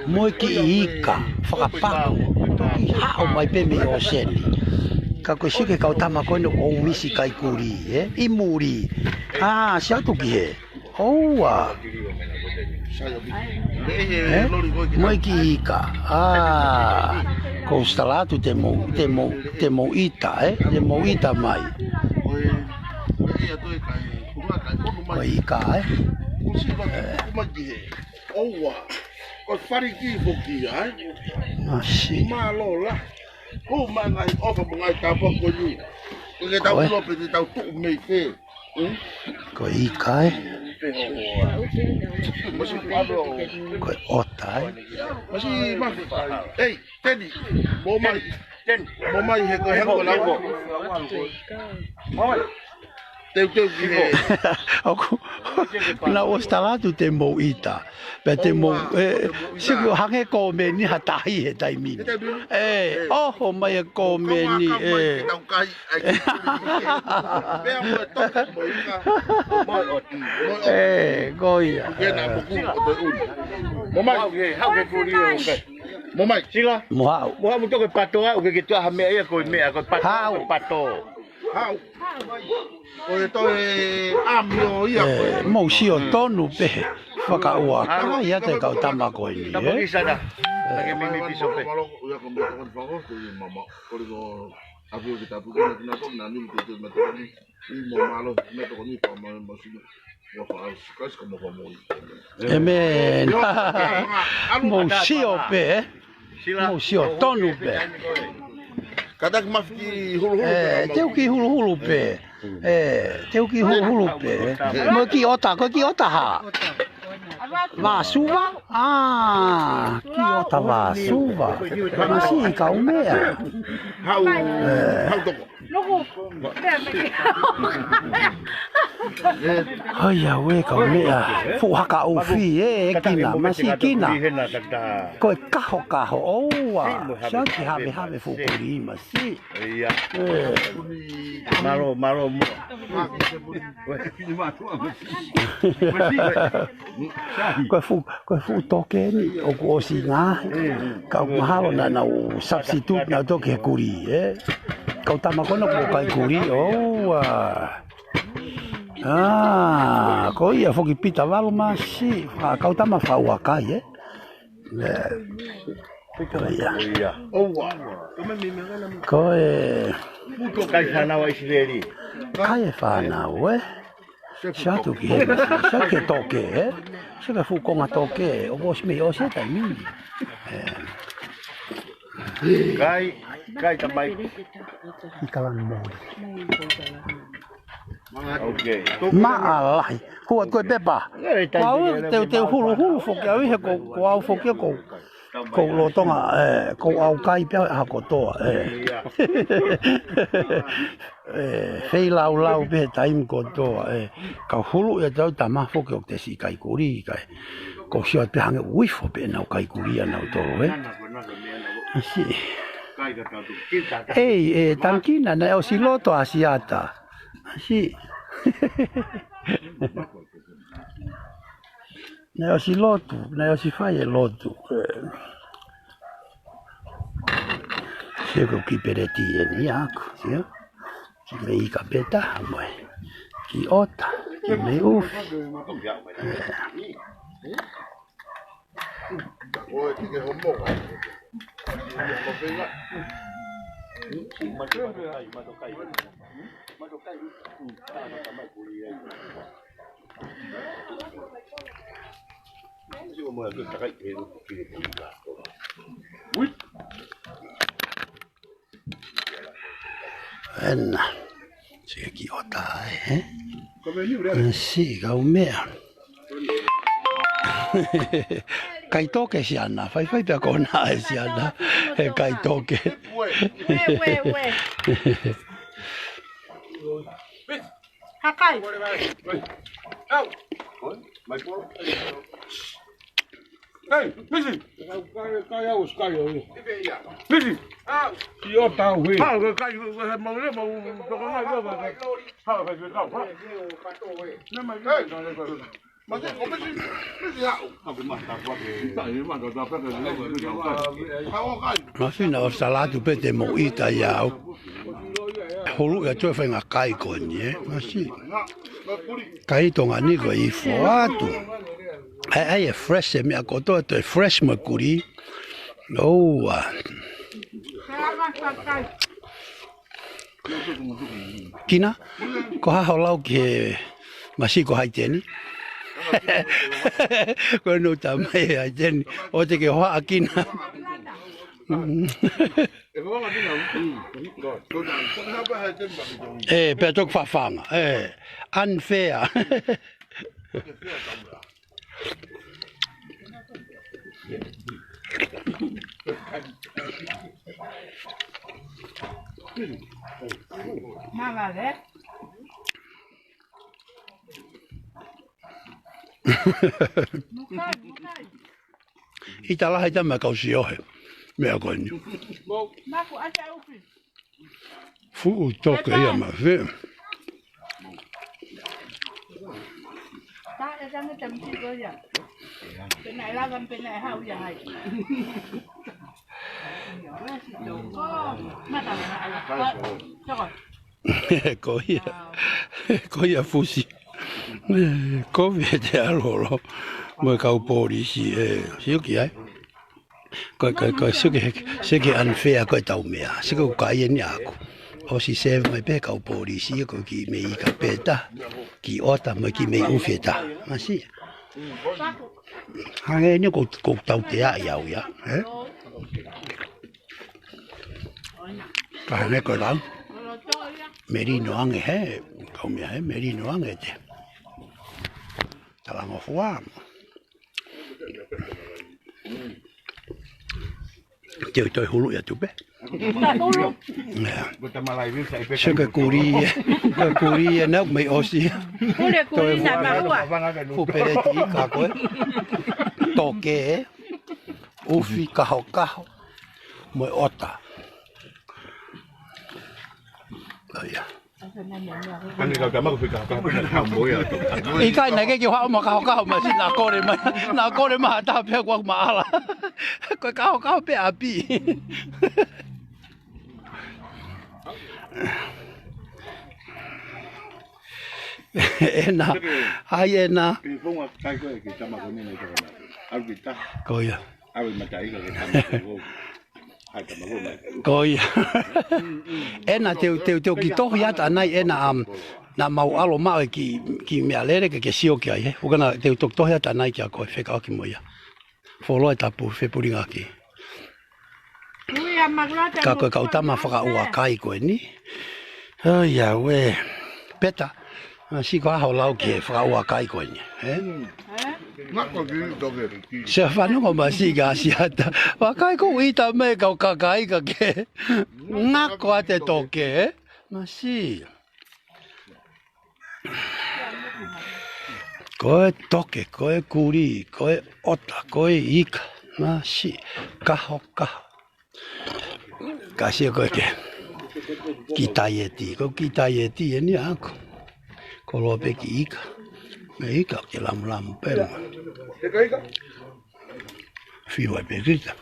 Mo e kiʻi ika, fakapaku, toki haʻu mai pē mei ʻōseni. Ka ko e sio ki he kau tama ko eni ʻoku misi kai kulī, ē? ʻI muli. ʻĀ, sio atu ki he. ʻOua. Ē? Mo e kiʻi ika. ʻĀ. Ko e ʻusi tala atu te mou, te mou, te mou ʻita, ē? Te mou ʻita mai. Ko e ika, ē? ʻOua. Ko e faliki foki ia, ē? Masiʻi. Mālō lahi. Ko e ngaahi ʻofa mo e ngaahi tāpuaki ko eni. Ko e tau ʻilo pē te tau tuʻu mei fē. Ko e ika, ē? Ko e ʻota, ē? Masiʻi Mafi. ʻEi, Teni. Mou mai. Teni. Mou mai he ko e hangē ko e lau. Teuteu ki he. ʻOku, naʻa ku ʻosi tala atu te mou ʻita. Pea te mou, ē, sio ki he hangē ko e meni ha tahi he taimi ni. He taimi ni. Ē, ʻoho mai e ko e meni, ē. Ē, ko ia. Mou mai. Mou mai. Sila. Mou haʻu. Mou haʻu mou toki pato au, ke ke tuʻu ha meʻa ia ko e meʻa, ko e pato, ko e pato. Haʻu. Ko e toe ʻamio ia ko e. Ē, mou sio tonu pē. Fakaʻuakai atu e kau tama ko eni, ē? Tapu ki sana. Ē. Take mimi pisope. Ia ko e meʻa ko e fako, ko e mama. Ko e ko ʻAfio ki tapu kina kina tokoni, nani ki te me tokoni. I mo malo, me tokoni, pa ma, ma sino. Wa fa, Siu Kalisi ka mo fa mo i. ʻĒmeni. Mou sio pē, ē? Mou sio tonu pē. Kātaki Mafi ki huluhulu pē. Ē, te u ki huluhulu pē. ʻE, te u kiʻi huluhulu pē. Mo e kiʻi ʻota, ko e kiʻi ʻota hā? Vāsuva? ʻĀ, kiʻi ʻota vāsuva. Masiʻi kaumeʻa. Hau, hau toko. ʻAi, ʻauē, kaumeʻa. Fuʻu haka ʻufi, ē, ʻe Kina, masiʻi Kina. Ko e kahokaho, ʻoua. Siʻaki havehave fuʻu kulī, masiʻi. Ia. Ē. Mālō, mālō muʻa. Ko e fuʻu, ko e fuʻu toke eni, ʻoku ʻosi ngā. Kau mahalo naʻa nau substitute naʻa toke he kulī, ē. Kau tama ko ena ʻoku ʻikai kulī, ʻoua. ʻĀ, ko ia foki Pita Valu masiʻi, ʻa, kau tama fau ʻa kai, ē. Ē. Ko ia. Ko ia. ʻOua. Ko e. Kai fānau ʻa ʻIsileli. Kai e fānau, ē. Siʻatu ki he, siʻaki e toke, ē. Siʻaki e fuʻu konga toke, ʻoku ʻosi mei ʻosi e taimi ni. Ē. Kai, kai tamai. ʻIkai lanu moli. Ok. Maʻalahi. Hua ko e pepa. Ko au te, te huluhulu foki au ʻi he ko, ko au foki ko, ko lolotonga, ē, ko au kai pē ʻaho kotoa, ē. Ē, feilaulau pē he taimi kotoa, ē. Kau hulu ia tau tama foki ʻoku te siʻi kai kulī, kai. Ko sio pē hangē ʻoku ifo pē ʻenau kai kulī ʻanautolu, ē. Masiʻi. ʻEi, ē, Tangikina, naʻe ʻosi lotu ʻa Siata. Masiʻi. Naʻe ʻosi lotu, naʻe ʻosi fai e lotu. Ē. Sio ko e kiʻi peleti eni ʻaʻaku, sio. Kiʻi meʻa ika pē taha mo e kiʻi ʻota, kiʻi meʻi ʻufi. Ē. ʻEna. Siʻaki ʻota ai, ē? Masiʻi kaumeʻa. Kai toke Siana, faifai pea ko ena ʻe Siana, he kai toke. Ue, ue, ue. Hakai. Hei, Misi. Misi. Kiʻi ʻota au hē. Hei. Masiʻi naʻa ʻosi tala atu pē te mou ʻita ia au. Hulu ia toe fai ngā kai ko eni, ē. Masiʻi. Kai Tonga ni ko e ifo atu. ʻAi, ʻai e fresh e meʻa kotoa toe fresh mo e kulī. ʻOua. Kina, ko e hā hoʻo lau ki he masiʻi ko Haiteni? Ko e nau tamai ʻe Haiteni, ʻoua te ke hohaʻa Kina. Ē, pea toki fafanga. Ē, unfair. Mālō. ʻIta lahi tama kau sio he meʻa ko eni. Fuʻu toke ia ma fe. Ko ia, ko ia fusi. Kovi e te alolo mo e kau polisi, ē, sio ki ai. Ko, ko, ko, sio ki he, sio ki he unfair ko e tau meʻa. Sio ko e kai eni ʻaʻaku. ʻOsi serve mai pē kau polisi, ko e kiʻi meʻi ika pē taha, kiʻi ʻota mo e kiʻi meʻi ʻufi ʻe taha. Masiʻi. Hangē ni ko, ko tautea ia au ia, ē? Ka hangē ko e lau. melino ange he, kau meʻa he, melino ange te. Talangofua. Te u toe hulu ia tupe. Hulu. Ia. Sio ke kuli e, ke kuli e nau mei ʻosi. Hulu e kuli na maua. Fuʻu peleti ika ko ē. Toke, ʻufi, kahokaho, mo e ʻota. ʻA ia. Kani kau tama ko fika kahokaho pē na tau mo ia. ʻIkai naʻe ʻikai ke u haʻu mo kahokaho mai, sina kole mai. Na kole mai ha taha pē kuo u maʻala. Ko e kahokaho pē ʻapi. ʻEna, ʻai ʻEna. Ko ia. Ko ia. ʻEna te u, te u, te u kiʻi tohi atu ʻanai ʻEna, am, naʻa mau ʻalu maʻu e kiʻi, kiʻi meʻalele ke, ke sio ki ai, he. ʻUkana te u toki tohi atu ʻanai kia koe fekauʻaki mo ia. Fuoloa e tapu, fepulingaki. Ka ko e kau tama fakaʻuakai ko eni. ʻOiauē. Peta. Masiʻi ko e hā hoʻo lau ki he fakaʻuakai ko eni. Ē? Ngako ki toke. Sia fanongo masiʻi ka siata. Vakai ko ʻita mai kau kakai ka ke. Ngako ate toke, ē? Masiʻi. Ko e toke, ko e kuli, ko e ʻota, ko e ika, masiʻi, kahokaho. Ka sio ko e ke, kiʻi taieti, ko e kiʻi taieti eni ʻaku. Ko loa pē kiʻi ika, me ika ke lamulamu pē mo. Fiu ai pē kita.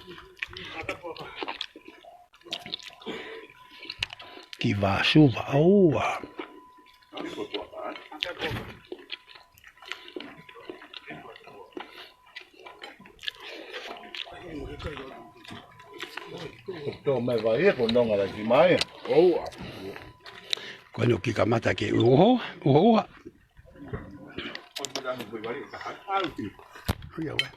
Kiʻi vā suva, ʻoua. Tō mai vai e ko nonga la ki mai. ʻOua. Ko eni ʻoku kiʻi kamata ke uho, uho, uho. ʻOiauē.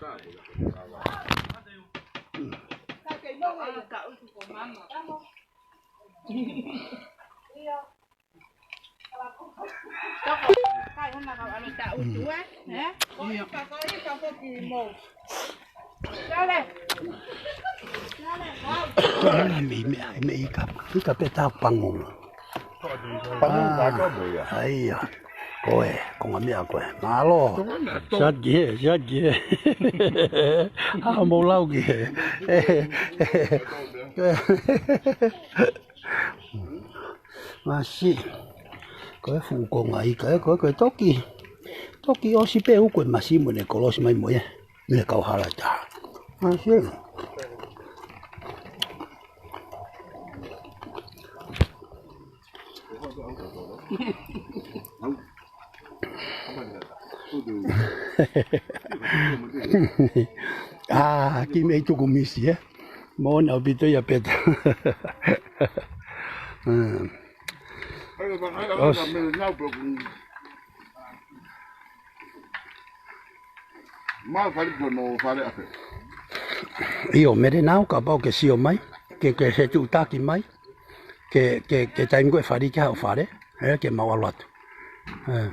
Toko, kai hona kau ʻalu taʻutu, ē? Ē? Ko ika, ko ika, ko ki mo. Tale. Tale, kau. Mei, mei, mei ika, ika pē tau pangonga. Pangonga, ʻa ia. Ko e, ko ngā meʻa ko ē. Mālō. Siat ki he, siat ki he. ʻA, mou lau ki he. Masiʻi. Ko e fuʻu konga ika, ē, ko e, ko e toki. Toki ʻosi pē uku e masiʻi mo ne kolosi mai mo ia. Mei he kau hala taha. Masiʻi. ʻA, kiʻi meʻi tuku misi, ē? Moʻoni ʻaupito ia Peta. Mm. ʻOsi. Mau fale ko no fale afe. ʻIo, mele nau kapau ke sio mai, ke, ke he tuʻutaki mai, ke, ke, ke taimi ko e fale ke haʻu fale, ē, ke mau ʻalu atu. Ē.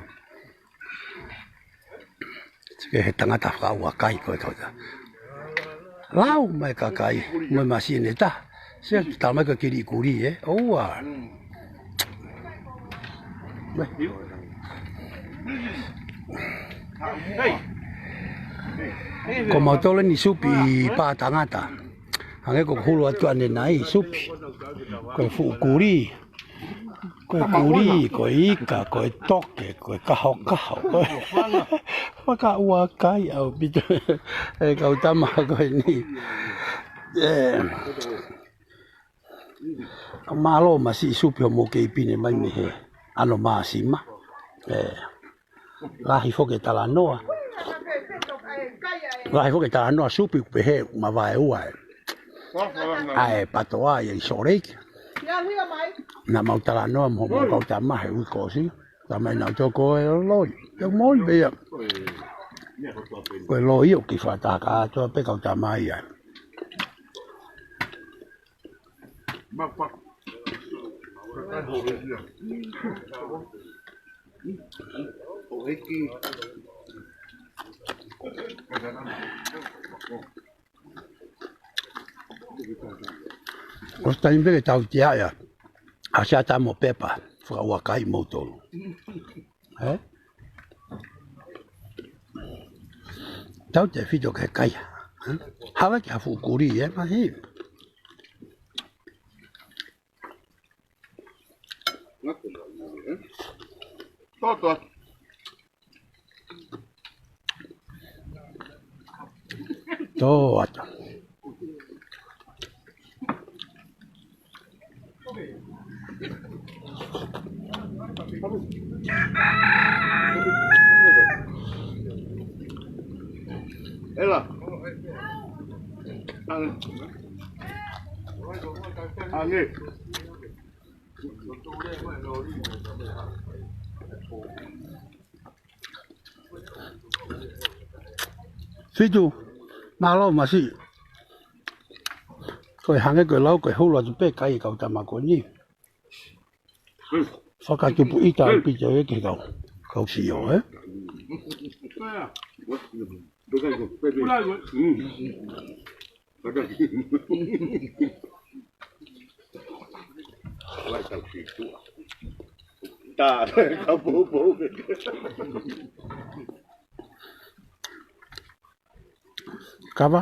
Ke he tangata fakaʻuakai ko e kauta. Lau mai kakai, mai masiʻi ne ta. Sia tala mai ko e kili kuli, ē. ʻOua. Ko mautolu ni supi ʻi pā tangata. Hangē ko e hulu atu ʻanenai supi. Ko e fuʻu kuli. Ko e kuli, ko e ika, ko e toke, ko e kahokaho, ko e fakaʻuakai ʻaupito e kau tama ko eni. Ē, mālō masiʻi supi hoʻomou kei pine mai mei he ʻAno Māsima. Ē. Lahi foki e talanoa. Lahi foki e talanoa supi ʻoku pehē ʻoku mavaeua ē. ʻA e patoa ia ʻi Salt Lake. Naʻa mau talanoa mo hoʻomou kau tama he uike kuo ʻosi. Tama ina toko e loi. Te moli pē ia. Ko e loi ʻoku kiʻi fakataha kātoa pē kau tama ia. ʻOsi taimi pē ke tau tia ia. ʻA Siata mo Pepa, fakaʻuakai moutolu. Ē? Tautefito ke kai. Ē? Hala ki ha fuʻu kuli, ē, mahi. Toto. Tō atu. Ela. Ange. Ange. Fitu, mālō masiʻi. Ko e hangē ko e lau, ko e hulu atu pē kai e kau tama ko eni. Fakatupu ʻita ʻaupito ia ki he kau, kau sio, ē? Tā, ka poupou. Kava?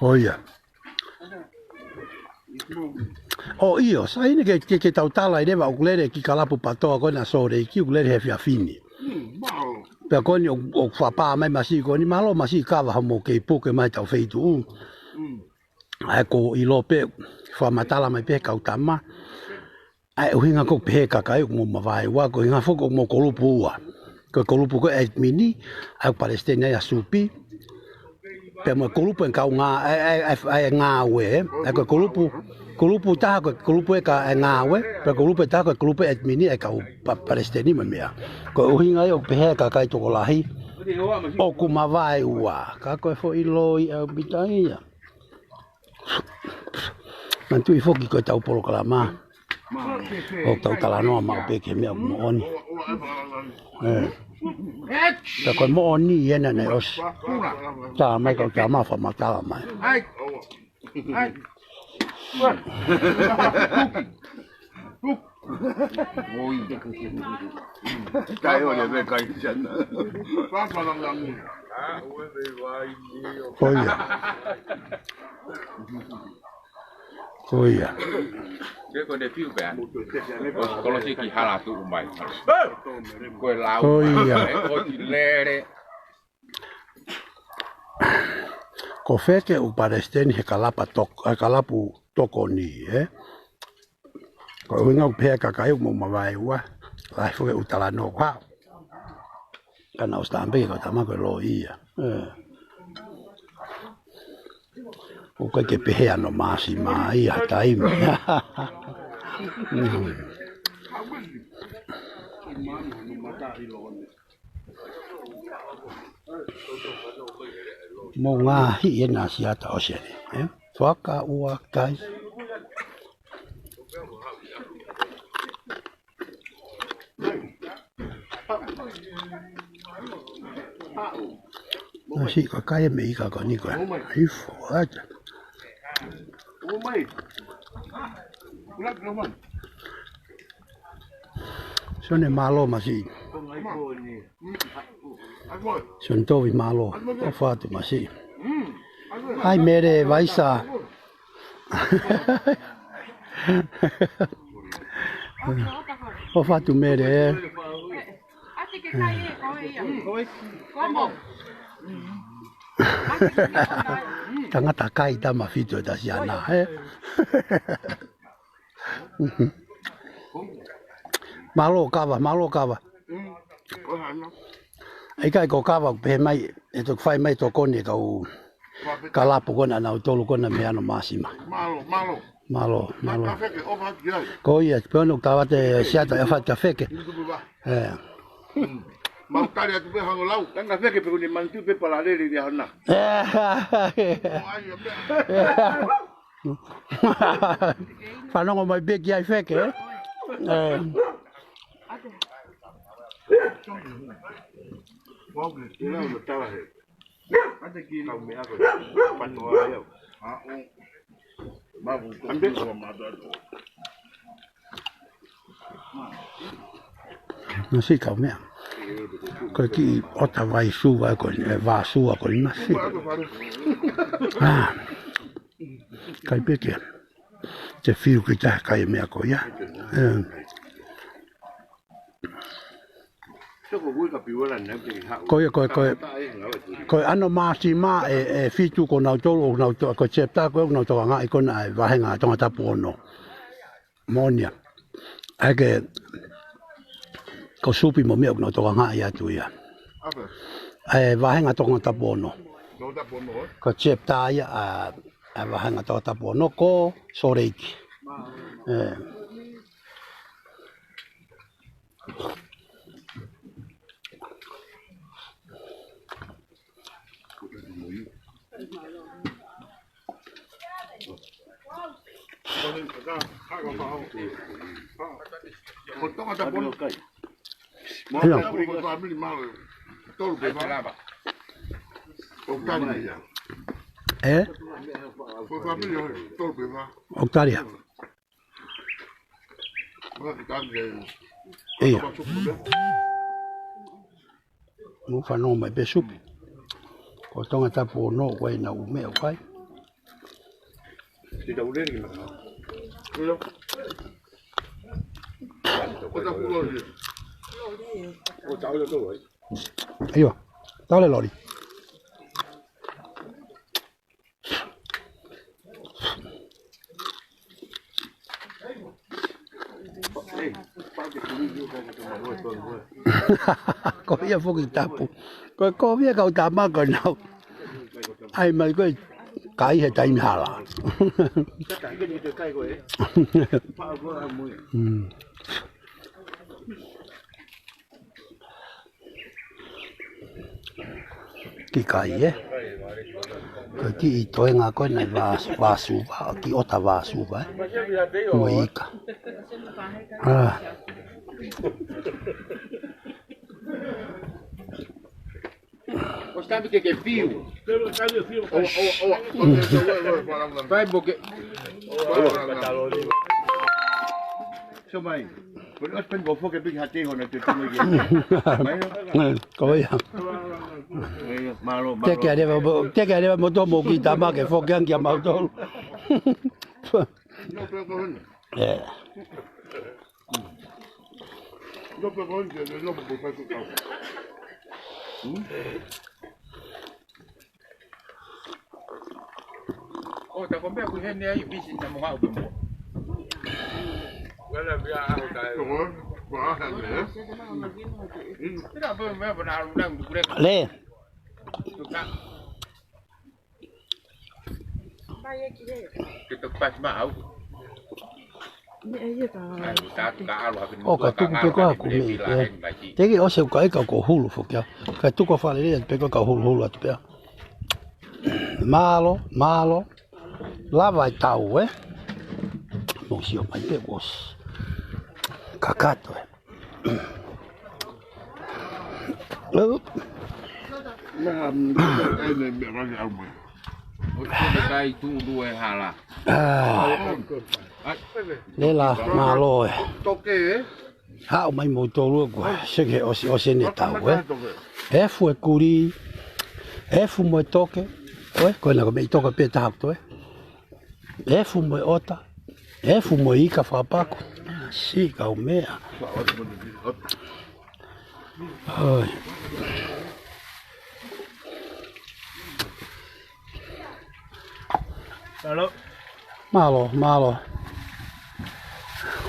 ʻO ia. ʻO ʻio, sai eni ke, ke, ke tau tala ʻi leva ʻoku lele ki Kalapu Patoa ko ena Sōleki, ʻoku lele he efiafi ni. Pea ko eni ʻo, ʻo fakapā mai masiʻi ko eni, mālō masiʻi Kava hoʻomou kei puke mai tau feituʻu. ʻA ia ko e ʻilo pē, fakamatala mai pē he kau tama. ʻA e ʻuhinga ko e pehē kakai ʻoku mou mavae ua, ko e ʻuhinga foki ʻoku mou kolupu ua. Ko e kolupu ko e admin, ʻa ia ʻoku palesiteni ai ʻa Supi. Pea mo e kolupu e kaungā, ʻa e, ʻa e, ʻa e, ʻa e ngāue, ē. ʻA ia ko e kolupu, kolupu taha ko e kolupu e ka e ngāue, pea kolupu taha ko e kolupu admin ʻa e kau pa-, palesiteni mo e meʻa. Ko e ʻuhinga ia ʻoku pehē kakai tokolahi, ʻoku mavae ua. Ka ko e foʻi loi ʻaupito ia. Manatuʻi foki ko e tau polokalama. ʻOku tau talanoa maʻu pē ki he meʻa ʻoku moʻoni. Ē. Pea ko e moʻoni ʻi hena naʻe ʻosi. Tā mai kau tā mai fakamatala mai. Kai ole me kai sana. Ko ia. Ko ia. Ke ko ne piu pea. ʻOsi kolosi ki hala tuʻu mai. Ko e lau. Ko ia. Ē, ʻosi lele. Ko Feke ʻoku palesiteni he Kalapu Tok-, ē, Kalapu Tokoni, ē? Ko e ʻuhinga ʻoku pehē kakai ʻoku mou mavae ua, lahi foki ʻeku talanoa ko ē. Ka naʻe ʻosi tāmateʻi kau tama ko e loi ia. Ē. ʻOku ʻikai ke pehē ʻa Nōmasi mai ha taimi. Mm. Mou ngaahi ʻena Siata ʻosi eni, ē? Fakaʻuakai. Nasi kakai e meʻa ika ko eni ko ē. Hifo atu. Sione mālō masiʻi. Sione Tovi mālō. ʻOfa atu masiʻi. Hai Mele Vaisa. ʻOfa atu Mele. Tangata kai tama fitu e tasi ana, ē? Mālō Kava, mālō Kava. ʻIkai ko Kava, pehē mai, ʻe toki fai mai tokoni e kau Kalapu ko ena ʻanautolu ko ena mei Nōmasi mai. Mālō, mālō. Mālō, mālō. Ka feke, ʻofa atu ki ai. Ko ia, pea ʻoku tau ʻave ʻa Siata ʻe ʻofa atu kia Feke. Ē. Mau tali atu pē hangē lau. Tanga Feke pe ko ʻene manatu pē palalele ʻi hana. Ē. ʻO ai ia pē. Fanongo mai pē ki ai feke, ē? Ē. Masiʻi kau meʻa. Ko e kiʻi ʻota vai sua ko ē, ē, vā sua ko ē masiʻi. Ah. Kai pē ke te fiu ki taha kai meʻa ko ia. Ē. Ko ia, ko e, ko e, ko e ʻano māsima ē, ʻe fitu ko nautolu, ʻo nautolu, ko e chapter ko ē ʻoku nau tokangaʻi ko ena ʻa e vāhenga Tongatapu ono. Moʻoni ia. ʻAi ke, ko Supi mo meʻa ʻoku nau tokangaʻi atu ia. ʻA e vāhenga Tongatapu ono. Ko e chapter ia ʻa, ʻa e vāhenga Tongatapu ono ko Sōleki. Ē. Ko Tongatapu ono. Ia. Ko e fāmili mahalo ʻe tolu pē fā. ʻOku tali ia. Ē? Ko e fāmili ʻe tolu pē fā. ʻOku tali ia. Ia. Mou fanongo mai pē Supi. Ko Tongatapu ono ko ē naʻa ku meʻa ʻo kai. ʻIo, tau le loli. Ko ia foki tapu. Ko e kovi ia kau tama ko ē naʻa nau ʻai mai ko ē kai he taimi hala. Mm. Kiʻi kai, ē? Ko e kiʻi toenga ko ē naʻe vā, vā sua, kiʻi ʻota vā sua, ē? Mo e ika. Ah. ʻOsi taimi ke ke fiu. ʻOua, ʻoua, ʻoua. Fai mo ke. So mai. Ko e ʻosi pē ko foki piki hate hona te tino ia. Mai no. Ko ia. Mālō, mālō. Teke ʻa leva, teke ʻa leva mo tō mo kiʻi tama ke foki ange kia mautolu. No pē ko hona. Ē. No pē ko hona, no pē ko hona. ʻO ta ko meʻa ku hene ai visi na mo haʻu pē mo. Wala via aho tae. Ko aha ne? Ina pē meʻa pona alu na ku kure. Le. Ke to pas ma au. ʻO ka tuku pē ko ē ʻeku meʻi, ē. Te ke ʻosi ʻeku kai ka ko hulu foki au. Ka tuku ʻa Falelea pē ko ē ka huluhulu atu pē au. Mālō, mālō. Lava e tau, ē. Mou sio mai pē kuo ʻosi kakato, ē. Lau. Meʻa, mm, ʻene meʻa lagi au mai. ʻO te kai tū lue hala. Ah. Ai. Lelā, mālō ē. Toke, ē? Haʻu mai moutolu ē kuo seke ʻosi, ʻosi ʻene tau, ē? Efu e kuli, efu mo e toke. ʻOe, ko ena ko e meʻi toke pē taha ʻoku toe. Efu mo e ʻota. Efu mo e ika fakapaku. Siʻi kau meʻa. ʻOi. Mālō. Mālō, mālō.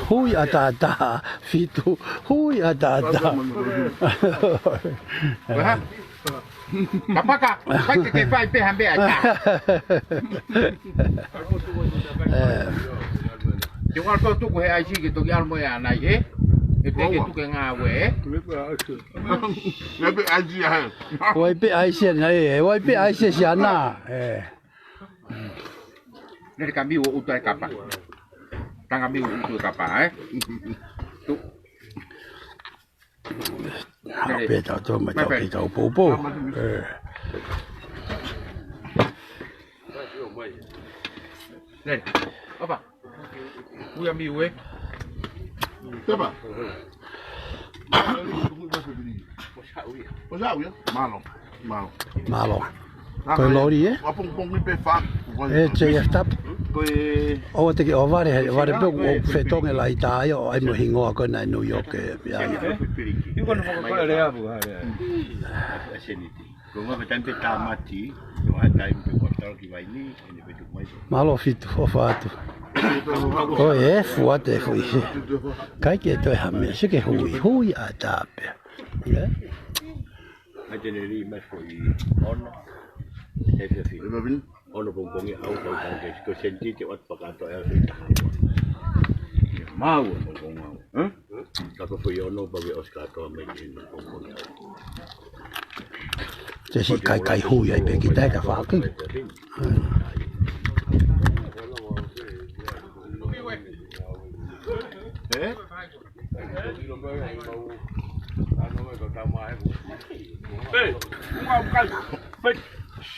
Hui ʻataʻatā, fitu, hui ʻataʻatā. Ua. Kapaka, fai ke ke fai pē ha meʻa ʻe taha. Ē. Te u ʻalu ʻo tuku he ʻaisi ke toki ʻalu mo e ʻanai, ē? ʻE te ke tuku e ngāue, ē? Ua pē ʻaisi ʻanai, ē? Ua pē ʻaisi ʻanai, ē? Lele ka miu ʻo ʻutu e kapa. Tanga miu ʻo ʻutu e kapa, ē? Tu. Haʻu pē tautolu mai tau ki tau poupou. Ē. Lele. Opa. Ui a miu ē. Tepa. Mālō. Mālō. Mālō. Ko e loli ē? Ē, J F W. ʻOua te ke ʻohovale, he ʻohovale pē ʻoku fetongi e laʻi tā ia ʻo ʻai mo e hingoa ko ena ʻi New York ē, ia, ia. Ko ngā pe taimi pe tāmati, ko ha taimi pe kua talo ki vai ni, ʻene pe tuku mai. Mālō Fitu, ʻofa atu. Ko e fuate fui. Kai ke toe ha meʻa, sio ki he hui, hui ʻatā pē. Ia. Ai te ne lī mai foʻi ono. He fifi. Ono pongipongi au kau kau ke, ko senti te ʻoatu pakato e au fita. Mau ono pongipongi au. Hah? Ka ko foʻi ono pau ke ʻosi kātoa mai ke na pongipongi au. Te si kai kai hui ai pē kita e ka faki. Ē?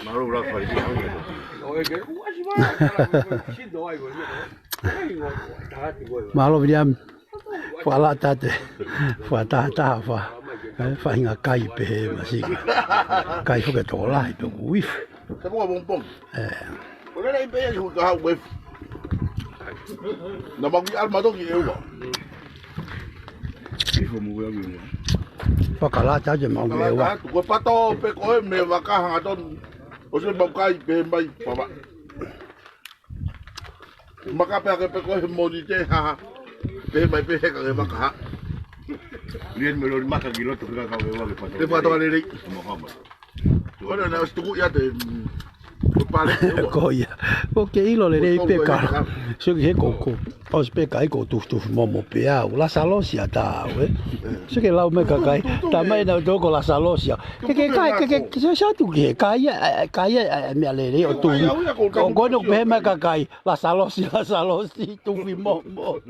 Mālō la fai. Mālō Viliami. Fua la tate. Fua taha taha fa. Ē, faʻahinga kai pehē masika. Kai fuke tokolahi toku ifu. Te mua pongipongi. Ē. Ko lele i pē ia ki hui ka hau efu. Na mau ki alma toki e ua. Ifu mu ua ki ua. Fakalata ke mau ki e ua. Fakalata atu. Ko pato pe ko e me vaka hangatonu. ʻOsi mau kai pē mai pava. Maka pē ake pe ko he Mōnite ha. Pē mai pē heka ke maka ha. Lien me lori maka ki loto ke ka kau e ua ke pato. Te pato lele. Mo hama. Ko ena naʻe ʻosi tuku ia te, mm, ko pale. Ko ia. Ko ke ʻilo lelei pē ka. Sio ki he koko. ʻOsi pē kai ko tufutufu momo pē au. Lasalosi ʻatā au, ē. Sio ki he lau mai kakai. Tamai na toko Lasalosi. Ke ke kai, ke ke, ke sio satu ki he kai, ē, kai, ē, ē, meʻa lelei ʻo tufi. Ko kono pē mai kakai. Lasalosi, Lasalosi, tufi momo.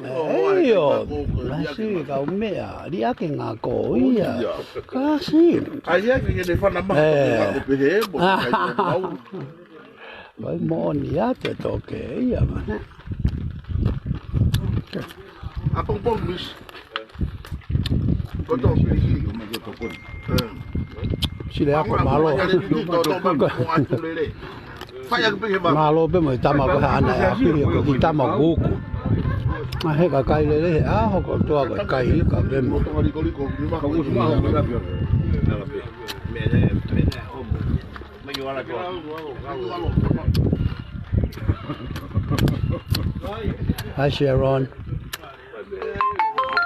ʻIo, masi kau meʻa, liʻaki ngako ia. Kasi. Ai, ai, ke ne fana maha, ē. Ko pehē, mo, kai, kai, mau. Vai moʻoni atu e toke, ia, mana. A pongipongi, Miss. Ko tō, Miss. Ē. Sile ako mālō. Ko, ko, ko, Mālō pē mo e tama ko e hana e api, ko ki tama kuku. Ma he kakai lele he ʻaho ko toa ko e kai ka pē mo. Hi, Sharon.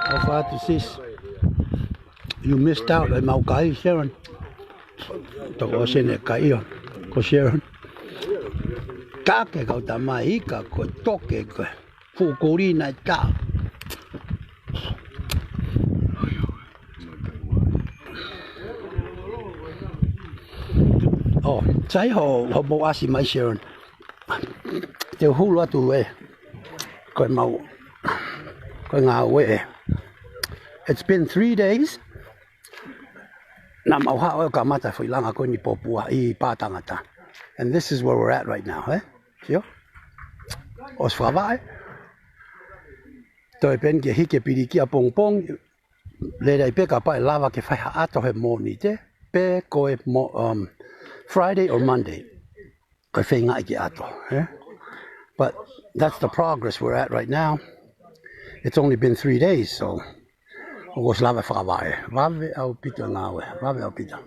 ʻOfa atu sis. You missed out, ʻemau kai, Sharon. Toko ʻosi ʻene kai ʻio, ko Sharon. Ka ke kau tamai ika, ko toke, ko fuʻu kuli na ta. ʻO, sai ho, hoʻomou ʻasi mai Sharon. Te u hulu atu ē. Ko ʻemau, ko e ngāue ē. It's been three days. Naʻa mau haʻu ʻo kamata foʻi langa ko eni ʻi Popua ʻi Pātangata. And this is where we're at right now, ē? Sio? ʻOsi fakavaʻe. Toe pē eni ke hiki e piliki ʻapongipongi. Lele ai pē kapau ʻe lava ke fai ha ʻato he Mōnite. Pe ko e mo-, um, Friday or Monday. Ko e feingaʻi ke ʻato, ē? But that's the progress we're at right now. It's only been three days, so ʻoku ʻosi lava e fakavaʻe. Vave ʻaupito e ngāue, vave ʻaupito.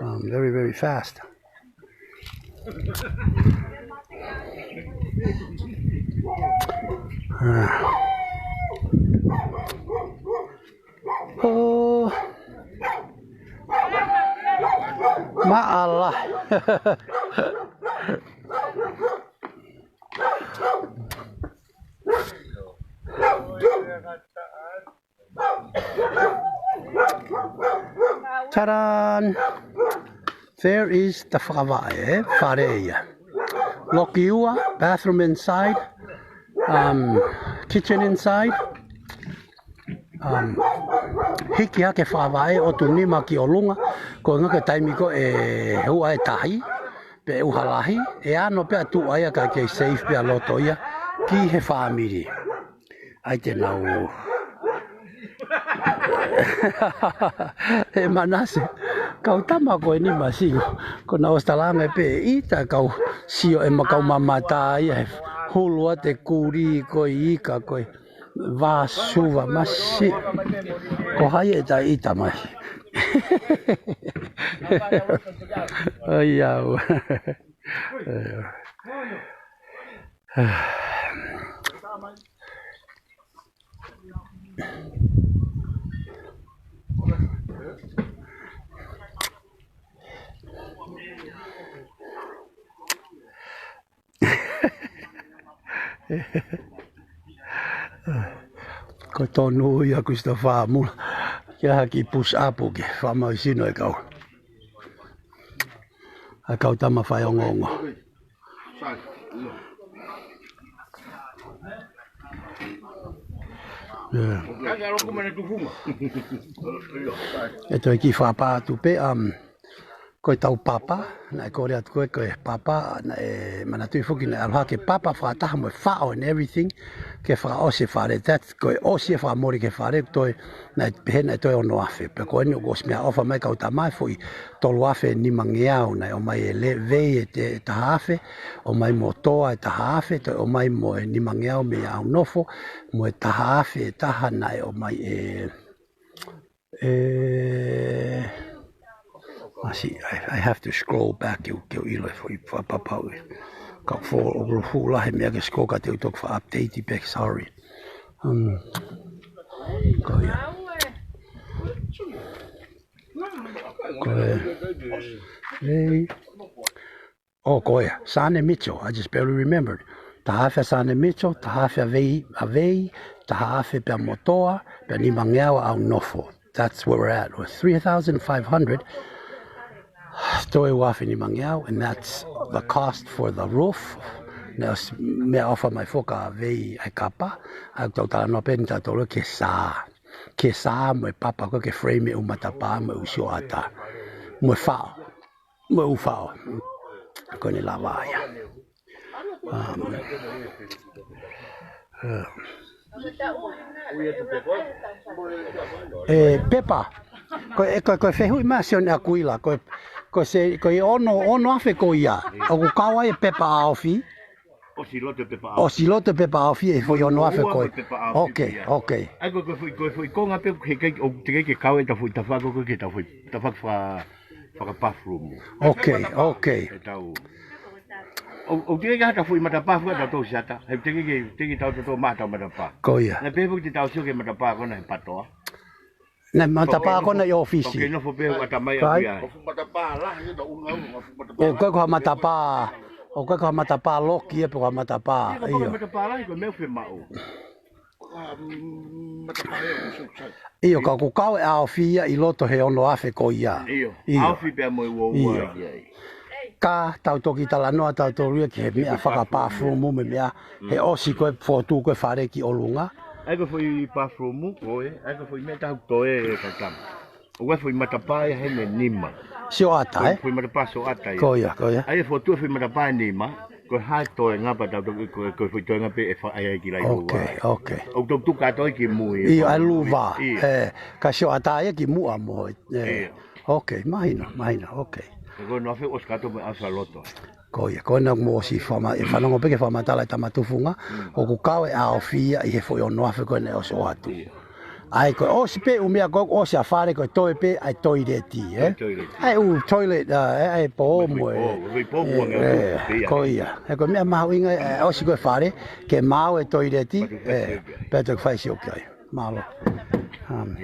Um, very, very fast. Ah. ʻO maʻala. Taran. There is the fakavaʻe, ē? Fale ia. Loki ua, bathroom inside, um, kitchen inside, um, hiki hake fakavaʻe ʻotu nima ki ʻolunga, ko e ngaahi taimi ko ē ʻe hua e tahi, pe ʻuha lahi, ʻe ano pea tuʻu ai ʻa e kakai safe pea loto ia ki he fāmili. ʻAi te nau. ʻE manase, kau tama ko eni masino. Ko nau ʻosi talanga pē ʻita kau sio ʻe ma kau mamata ia he hulu ʻa e kuli ko e ika ko e vāsuva masi. Ko hai ʻe taʻita mai. ʻAi au. Ko e tonu ia Christopher Mula. Ke haki push up ke fakamau sino e kau. ʻA e kau tama fai ongoongo. ʻE toe kiʻi fakapā atu pē, um, ko e tau papa, naʻe kole atu ko e, ko e papa, naʻe manatuʻi foki naʻe ʻalu hake papa fakataha mo e faʻo and everything, ke fakaʻosi e fale, that's ko e ʻosi e fakamole ki he fale, toe naʻe pehē naʻe toe ono afe. Pea ko eni ʻoku ʻosi meʻaʻofa mai kau tama e foʻi tolu afe nimangeau naʻe ʻomai e le-, vei e te-, taha afe, ʻomai mo toa e taha afe, toe ʻomai mo e nimangeau mei ʻAunofo, mo e taha afe e taha naʻe ʻomai e, e, masi, I, I have to scroll back ke u, ke u ʻilo e foʻi fakapapau. Ka fo, ʻoku fuʻu lahi e meʻa ke scroll ka te u toki fakaupdate pē, sorry. Um, ko ia. Ko e, vei. Oh, ko ia. Sane Mitchell. I just barely remembered. Taha afe ʻa Sane Mitchell, taha afe ʻa Vei, ʻa Vei, taha afe pea mo toa, pea nimangeau ʻa ʻAunofo. That's where we're at. We're three thousand five hundred. Toe ua afe nimangeau, and that's the cost for the roof. Naʻe ʻosi meʻaʻofa mai foki ʻa Vei ʻa e kapa, ʻa e tau talanoa pē eni tautolu ke sā. Ke sā mo e papa ko ē ke frame e ʻū matapā mo e ʻū sioʻata. Mo e faʻo. Mo e ʻū faʻo. Ko eni lava ia. Um, uh, e pepa. Ko e, ko e, ko e fehuʻi mai Sione ʻAkuila. Ko e, ko e se, ko e ono, ono afe ko ia. ʻOku kau ai e pepa ʻaofi. ʻOsi loto e pepa ʻaofi. ʻOsi loto e pepa ʻaofi e foʻi ono afe ko ē. Ua mo e pepa ʻaofi. Ok, ia. Ok. ʻAi ko e, ko e foʻi, ko e foʻi konga pē ʻoku ke kei, ʻoku te kei ke kau e tau foʻi tafaʻaki ko ē ke tau foʻi, tafaʻaki fa-, fakapafumu. Ok, ok. E tau. ʻO, ʻoku te kei ke hata foʻi matapā fua tau tau siata. He te kei ke, te kei tau tau tau mata matapā. Ko ia. Naʻe pehē foki te tau sio ki he matapā ko ena he patoa. Naʻe matapā ko ena ʻi ʻōfisi. Ok, nofo pē ʻo ʻata mai ʻaku ia. ʻOku ʻikai ko ha matapā, ʻoku ʻikai ko ha matapā loki ia pe ko ha matapā. ʻIo, ko e matapā lahi ko e meʻa ʻoku fiemaʻu. ʻIo, ka ʻoku kau e ʻaofi ia ʻi loto he ono afe ko ia. ʻIo, ʻaofi pea mo e ua ua ia. Ka tau toki talanoa tautolu ia ki he meʻa fakapafumu mo e meʻa he ʻosi ko e fotu ko e fale ki ʻolunga. ʻAi ko e foʻi pafumu, ko e, ʻai ko e foʻi meʻa tau toe e kau tama. ʻOku ʻai foʻi matapā ia he meʻa nima. Sioʻata, ē? Foʻi matapā sioʻata ia. Ko ia, ko ia. ʻAi e fotu e foʻi matapā nima, ko e hā e toenga pea tau toki, ko e, ko e foʻi toenga pē ʻe fa-, ʻai ai ki lai ua. Ok, ok. ʻOku tau tuka atu ai ki mui. ʻIo, ʻai luva. ʻIo. Ē, ka sioʻata ia ki muʻa mo, ē. ʻIo. Ok, mahino, mahino, ok. Ko e ono afe ʻosi kātoa mo e ʻaofi ʻa loto. Ko ia, ko ena mo ʻosi fakama-, ʻe fanongo pē ke fakamatala e tama tufunga, ʻoku kau e ʻaofi ia ʻi he foʻi ono afe ko ena ʻosi ʻoatu. ʻAi ko e ʻosi pē ʻū meʻa ko ē ʻosi ʻa fale ko e toe pē ʻa e toileti, ē? Toileti. ʻAi ʻū toilet, ʻa, ʻe, ʻai pō mo e. Pō, pō, pō, ē, ko ia. He ko e meʻa mahuʻinga ē, ʻosi ko e fale, ke maau e toileti, ē, pea toki fai sioki ai. Mālō. Um,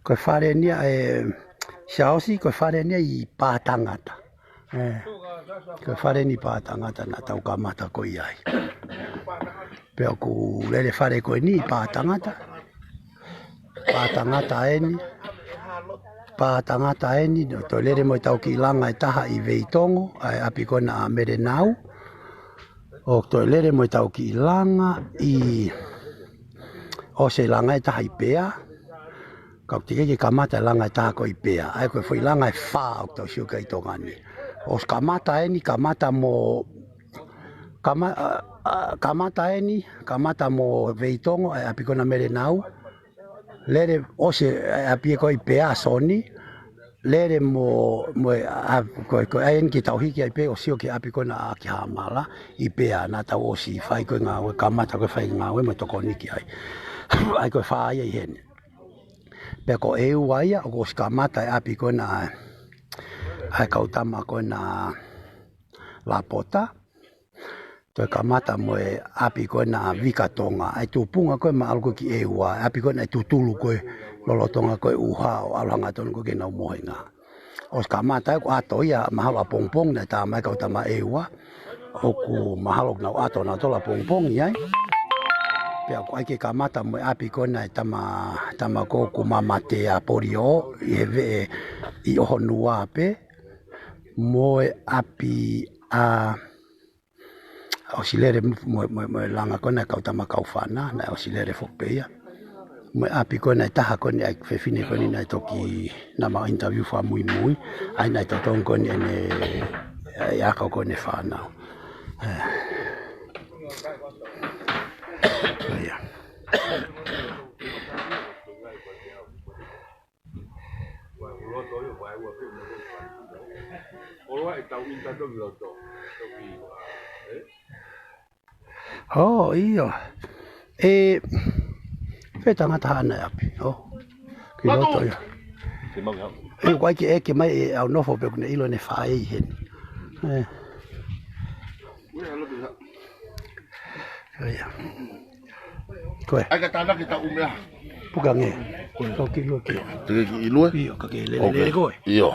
ko e fale eni ia, ē, Siaosi, ko e fale eni ia ʻi Pātangata. Ē, ko e fale eni ʻi Pātangata naʻa tau kamata ko ia ai. Pea ʻoku lele fale ko eni ʻi Pātangata. Pātangata eni. pā tangata eni, ʻo toe lele mo ʻetau kiʻi langa ʻe taha ʻi Veitongo, ʻa e ʻapi ko ena ʻa Melenau. ʻO toe lele mo ʻetau kiʻi langa ʻi, ʻosi e langa ʻe taha ʻi Pea. Ka ʻoku teʻeki ke kamata e langa ʻe taha ko ē ʻi Pea. ʻA ia ko e foʻi langa ʻe fā ʻoku tau sio ki ai ʻi Tonga ni. ʻOsi kamata eni, kamata mo, kama-, ʻa, ʻa, kamata eni, kamata mo Veitongo, ʻa e ʻapi ko ena Melenau. Lele ʻosi e ʻapi ko ē ʻi Pea, Soni. Lele mo, mo e, ʻa, ko, ko e ʻai eni ke tau hiki ai pē ʻo sio ki he ʻapi ko ena ʻa ʻAki Hamala ʻi Pea, naʻa tau ʻosi fai ko ē ngāue, kamata ko ē fai ngāue mo tokoni ki ai. ʻA ia ko e fā ia ʻi heni. Pea ko ʻEua ia, ʻoku ʻosi kamata e ʻapi ko ena ʻa e, ʻa e kau tama ko ena Lapota. Toe kamata mo e ʻapi ko ena Vika Tonga. ʻA e tupunga ko ē maʻalu ko ē ki ʻEua, ʻapi ko ena ʻe tutulu ko ē lolotonga ko ē ʻuha ʻo ʻalu hangatonu ko ē ke nau mohenga. ʻOsi kamata ē, ʻoku ʻato ia mahalo ʻapongipongi, naʻe tā mai kau tama ʻEua. ʻOku mahalo ʻoku nau ʻato nautolu ʻapongipongi ai. Pea ʻoku ʻai ke kamata mo e ʻapi ko ena ʻe tama, tama ko ē ʻoku mamatea polio ʻi he veʻe ʻi ʻOhonua pē. Mo e ʻapi ʻa ʻosi lele mo, mo, mo, mo e langa ko ena ʻa e kau tama Kaufana, naʻe ʻosi lele foki pē ia. Mo e ʻapi ko ena ʻe taha ko eni ʻa e fefine ko eni naʻe toki naʻa mau interview fakamuimui, ʻa ia naʻe totongi ko eni ʻene, ʻa e ako ko eni fānau. ʻE. ʻIo. ʻŌ, ʻio. ʻE, fē tangata haʻana ʻapi? ʻŌ. Ki loto ia. ʻE, ʻoku ʻai ke ʻeke mai ʻe ʻAunofo pe ʻoku ne ʻilo ʻene faʻē ʻi heni. ʻE. ʻIo. Ko ē. ʻAi ka tānaki ta umea. Puka nge. Ko ē, kau ki lua ki. Te ke ki lua? ʻIo, ka ke lele, okay, lele ko ē. ʻIo.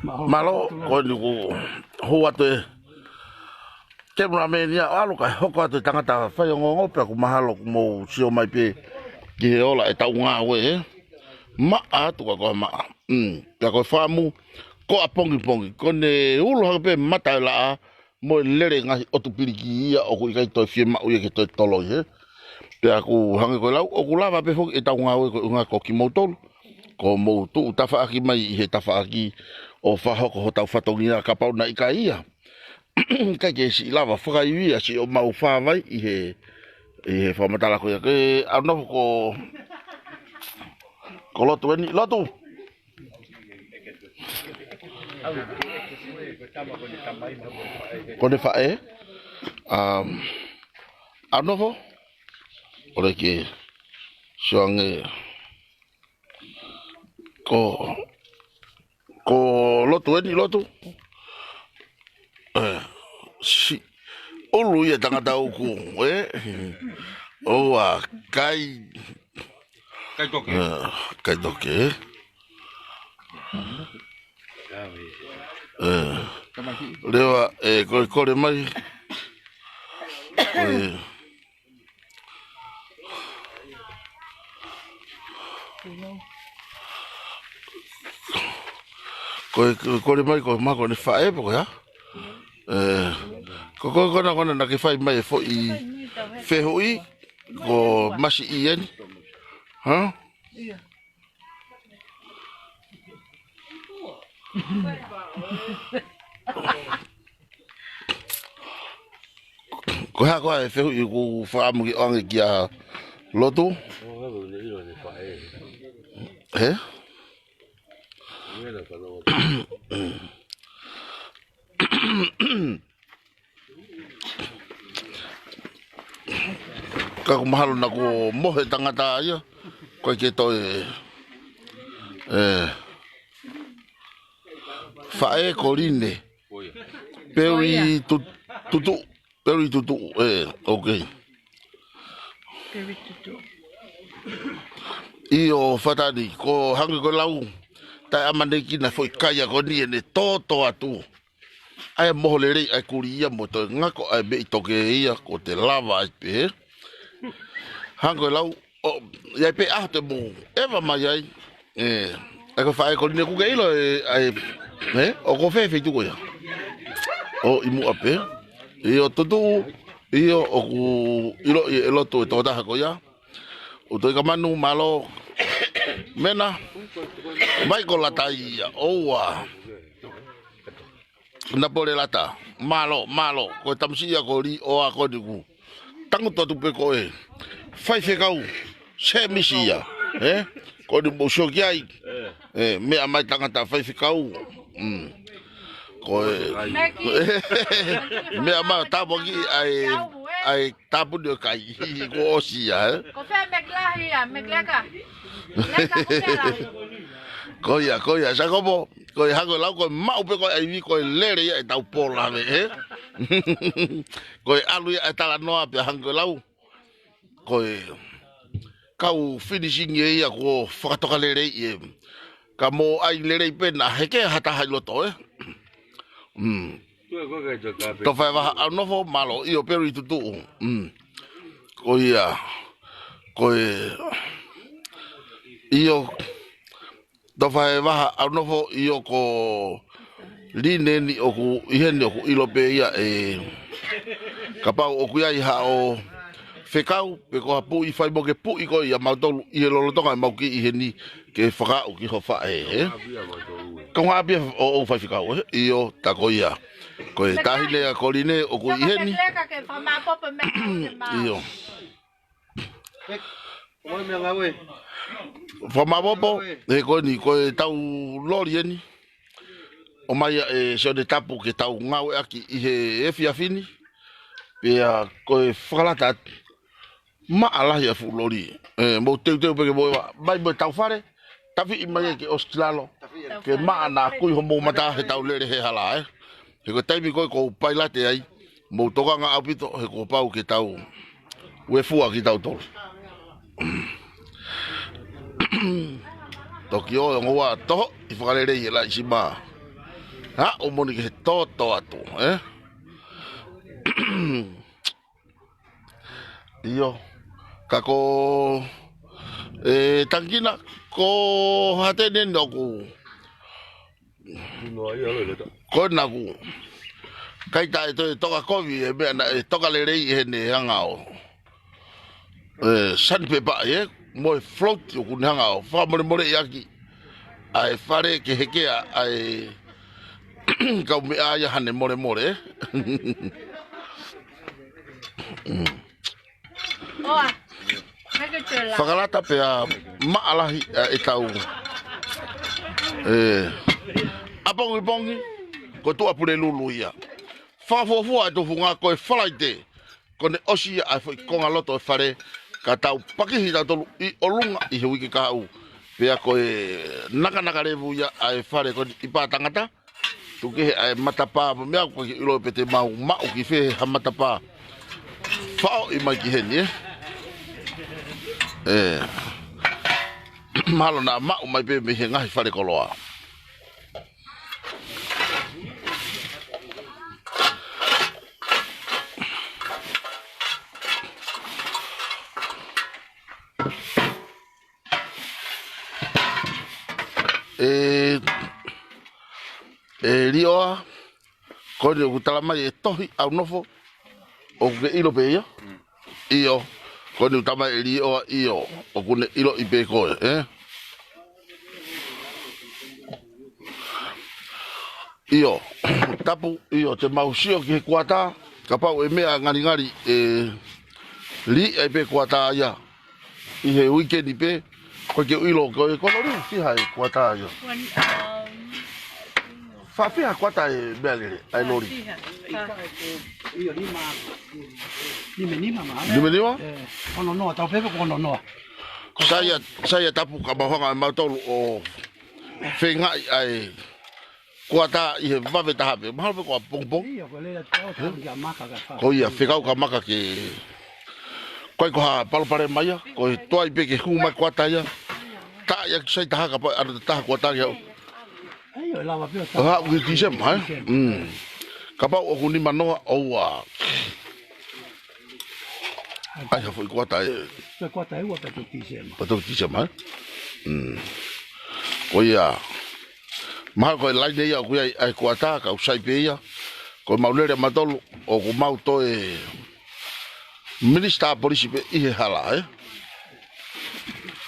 Mālō. Mālō, ko eni kuo hū atu e cameraman ia ʻo ʻalu kae hoko atu e tangata faiongoongo pea ʻoku mahalo ʻoku mou sio mai pē ki he ola ʻetau ngāue, ē. Maʻa atu ka ko e maʻa. Mm, pea ko e fakaʻamu, ko ʻapongipongi. Ko ʻene ulu hake pē mata e laʻā, mo e lele ngaahi ʻotu piliki ia ʻoku ʻikai toe fiemaʻu ia ke toe toloi, ē. Pea ʻoku hangē ko e lau, ʻoku lava pē foki ʻetau ngāue ko e ʻuhinga ko kimoutolu. Ko hoʻomou tuʻu tafaʻaki mai ʻi he tafaʻaki ʻo fakahoko hotau fatongia kapau naʻe ʻikai ia. ʻIkai ke siʻi lava fakaivia siʻomau fāvai ʻi he, ʻi he fakamatala ko ia. Ke ʻAunofo ko, ko Lotu eni, Lotu. Ko ʻene faʻē, um, ʻAunofo, ʻoku lele ke sio ange ko, ko Lotu eni, Lotu. ʻE, si, ʻulu ia tangata ʻoku, ē? ʻOua, kai. Kai toke. ʻE, kai toke, ē? ʻE. Leva, ʻe, ko e kole mai. ʻE. Ko e, ko e kole mai, ko e mako ne faʻē pe ko e hā? ʻE, ko, ko, ko ena, ko ena naʻa ke fai mai e foʻi fehuʻi, ko Masi ʻi eni. Hā? Ko e hā koā e fehuʻi ʻoku fakaʻamu ke ʻoange kia Lotu? He? Ka ʻoku mahalo naʻa kuo mohe tangata ia, ko e ke toe, ʻe, faʻē ko Line. Peli tu-, tutu, peli tutu, ʻe, okay. Peli tutu. ʻIo, Fatani, ko hangē ko e lau, taʻeʻamanekina foʻi kaia ko eni ʻene toto atu. ʻA ia moho lelei ʻa e kuli ia mo toe ngako ʻa e meʻi toke ia ko te lava ai pē. Hangē ko e lau, ʻo, ʻi ai pē ʻaho te mou ʻeva mai ai. ʻE, ʻE ko e faʻē ko eni ʻoku ke ʻilo ē, ʻa e, ē? ʻOku fēfē feituʻu ko ia? ʻO ʻi muʻa pē. ʻIo Tutuʻu, ʻio ʻoku ʻiloʻi ʻe loto e tokotaha ko ia. ʻUtoʻi ka Manu, mālō. Mena, Michael Lata ia, ʻoua. Napole Lata, mālō, mālō, ko e tamasiʻi ia ko Līʻoa ko eni ʻoku tangutu atu pē ko e faifekau, Semisi ia, ē? Ko eni mou sio ki ai, ē, meʻa mai tangata faifekau, mm. Ko e, meʻa mai ʻo tāpuakiʻi ʻa e, ʻa e tāpuni ʻo e kai, kuo ʻosi ia, ē? Ko fē Meki Lahi ia, Meki Leka? Leka ko fē Lahi? Ko ia, ko ia, Sakopo. Ko e hangē lau ko e maʻu pē ko e ʻaivi ko e lele ia ʻetau pōlave, ē? Ko e ʻalu ia e talanoa pē hangē lau. Ko e kau finishing ia ia kuo fakatoka lelei ē. Ka mou ʻai lelei pē naʻa heke ha taha ʻi loto, ē? Mm. Tofaevaha ʻAunofo, mālō, ʻio Pelu ʻi Tutuʻu. Mm. Ko ia, ko e, ʻio, Tofaevaha ʻAunofo, ʻio ko Lini eni ʻoku ʻi heni ʻoku ʻilo pē ia ē. Kapau ʻoku ʻi ai haʻo fekau, pe ko ha puʻi fai mo ke puʻi koe ia mautolu ʻi he lolotonga ʻemau kiʻi ʻi heni ke fakaaʻu ki ho faʻē, ē? Kaungāʻapi ʻo, ʻo faifekau, ē? ʻIo, tā ko ia. Ko e taʻahine ia ko Lini ʻoku ʻi heni. ʻIo. Fakamāopoopo, he ko eni, ko e tau loli eni. ʻOmai ia ʻe Sione Tapu ke tau ngāueʻaki ʻi he efiafi ni. Pea ko e fakalata atu. Maʻa lahi ʻa e fuʻu loli. Ē, mou teuteu pē ke mou ʻeva mai mo e tau fale. Tafiʻi mai ē ke ʻosi ki lalo. Ke maʻa naʻa kui homou mata he tau lele he hala, ē. He ko e taimi ko ē ʻoku ou pailate ai, mou tokanga ʻaupito, he kuo pau ke tau uefua kitautolu. Toki ō e ongo ua toho ʻi fakalelei e laʻi sima. Haʻu moʻoni ki he toto atu, ē? ʻIo. Ka ko e tangikina, ko Hatene eni ʻoku. Ko ena ʻoku. Kai taʻe toe toka kovi e meʻa naʻe toka lelei ʻi heʻene hanga ʻo. Ē, sandpaper ē, mo e float ʻoku ne hanga ʻo fakamolemoleʻi ʻaki. ʻA e fale ke hekea, ʻa e kau meʻa ia hane molemole, ē. Mm. ʻOa. Fakalata pea maʻa lahi ʻa e tau. Ē. ʻApongipongi, ko Tuʻapulelulu ia. Fakafuofua e tufunga ko e Falaite. Ko ʻene ʻosi ia ʻa e foʻi konga loto e fale. Ka tau pakihi tautolu ʻi ʻolunga ʻi he uike kahaʻu. Pea ko e nakanaka levu ia ʻa e fale ko eni ʻi Pātangata. Tuku kehe ʻa e matapā mo e meʻa ʻoku ʻikai ke ʻilo pe te mau maʻu ki fē ha matapā. Faʻo ʻi mai ki heni, ē. Ē. Mahalo naʻa maʻu mai pē mei he ngaahi fale koloa. Ē, ē Līʻoa, ko eni ʻoku tala mai e tohi ʻAunofo, ʻoku ke ʻilo pē ia? ʻIo, ko eni ʻoku tala mai e Līʻoa, ʻio, ʻoku ne ʻiloʻi pē koe, ē? ʻIo, Tapu, ʻio, te mau sio ki he kuata, kapau ʻe meʻa ngalingali ʻe lī ai pē kuata ia. ʻI he uike ni pē, ko e ke ʻilo ko e ko loli, fiha e kuata ia. One, um, Faʻa fiha kuata e meʻa lele, ʻa e loli. Fiha. Nima nima ma. Nima nima? Ē, ono noa, tau pē ko ono noa. Sai ia, sai ia Tapu ka mau hanga ʻe mautolu ʻo feingaʻi ʻa e kuata ʻi he vave taha pē. Mahalo pē ko ʻapongipongi. ʻIo, ko e lele atu ʻo tau kia maka ka fa. Ko ia, fekau ka maka ke. Ko e ko ha palopalema ia, ko e tuai pē ke hū mai kuata ia. Taʻe ʻai atu sai taha kapau ʻe ʻalu atu taha kuata ia. ʻIo, ʻe lava pē ʻo ʻO haʻu ki Tīsema, ē? Tīsema. Mm. Kapau ʻoku nima noa ʻoua. ʻAi ha foʻi kuata ē. Pe kuata ʻe ua pea toki Tīsema. Pea toki Tīsema, ē? Mm. Ko ia. Mahalo ko e laine ia ʻoku ʻi ai ʻa e kuata, ka ʻoku sai pē ia. Ko ʻemau lele ʻamautolu, ʻoku mau toe Minisitā Polisi pē ʻi he hala, ē?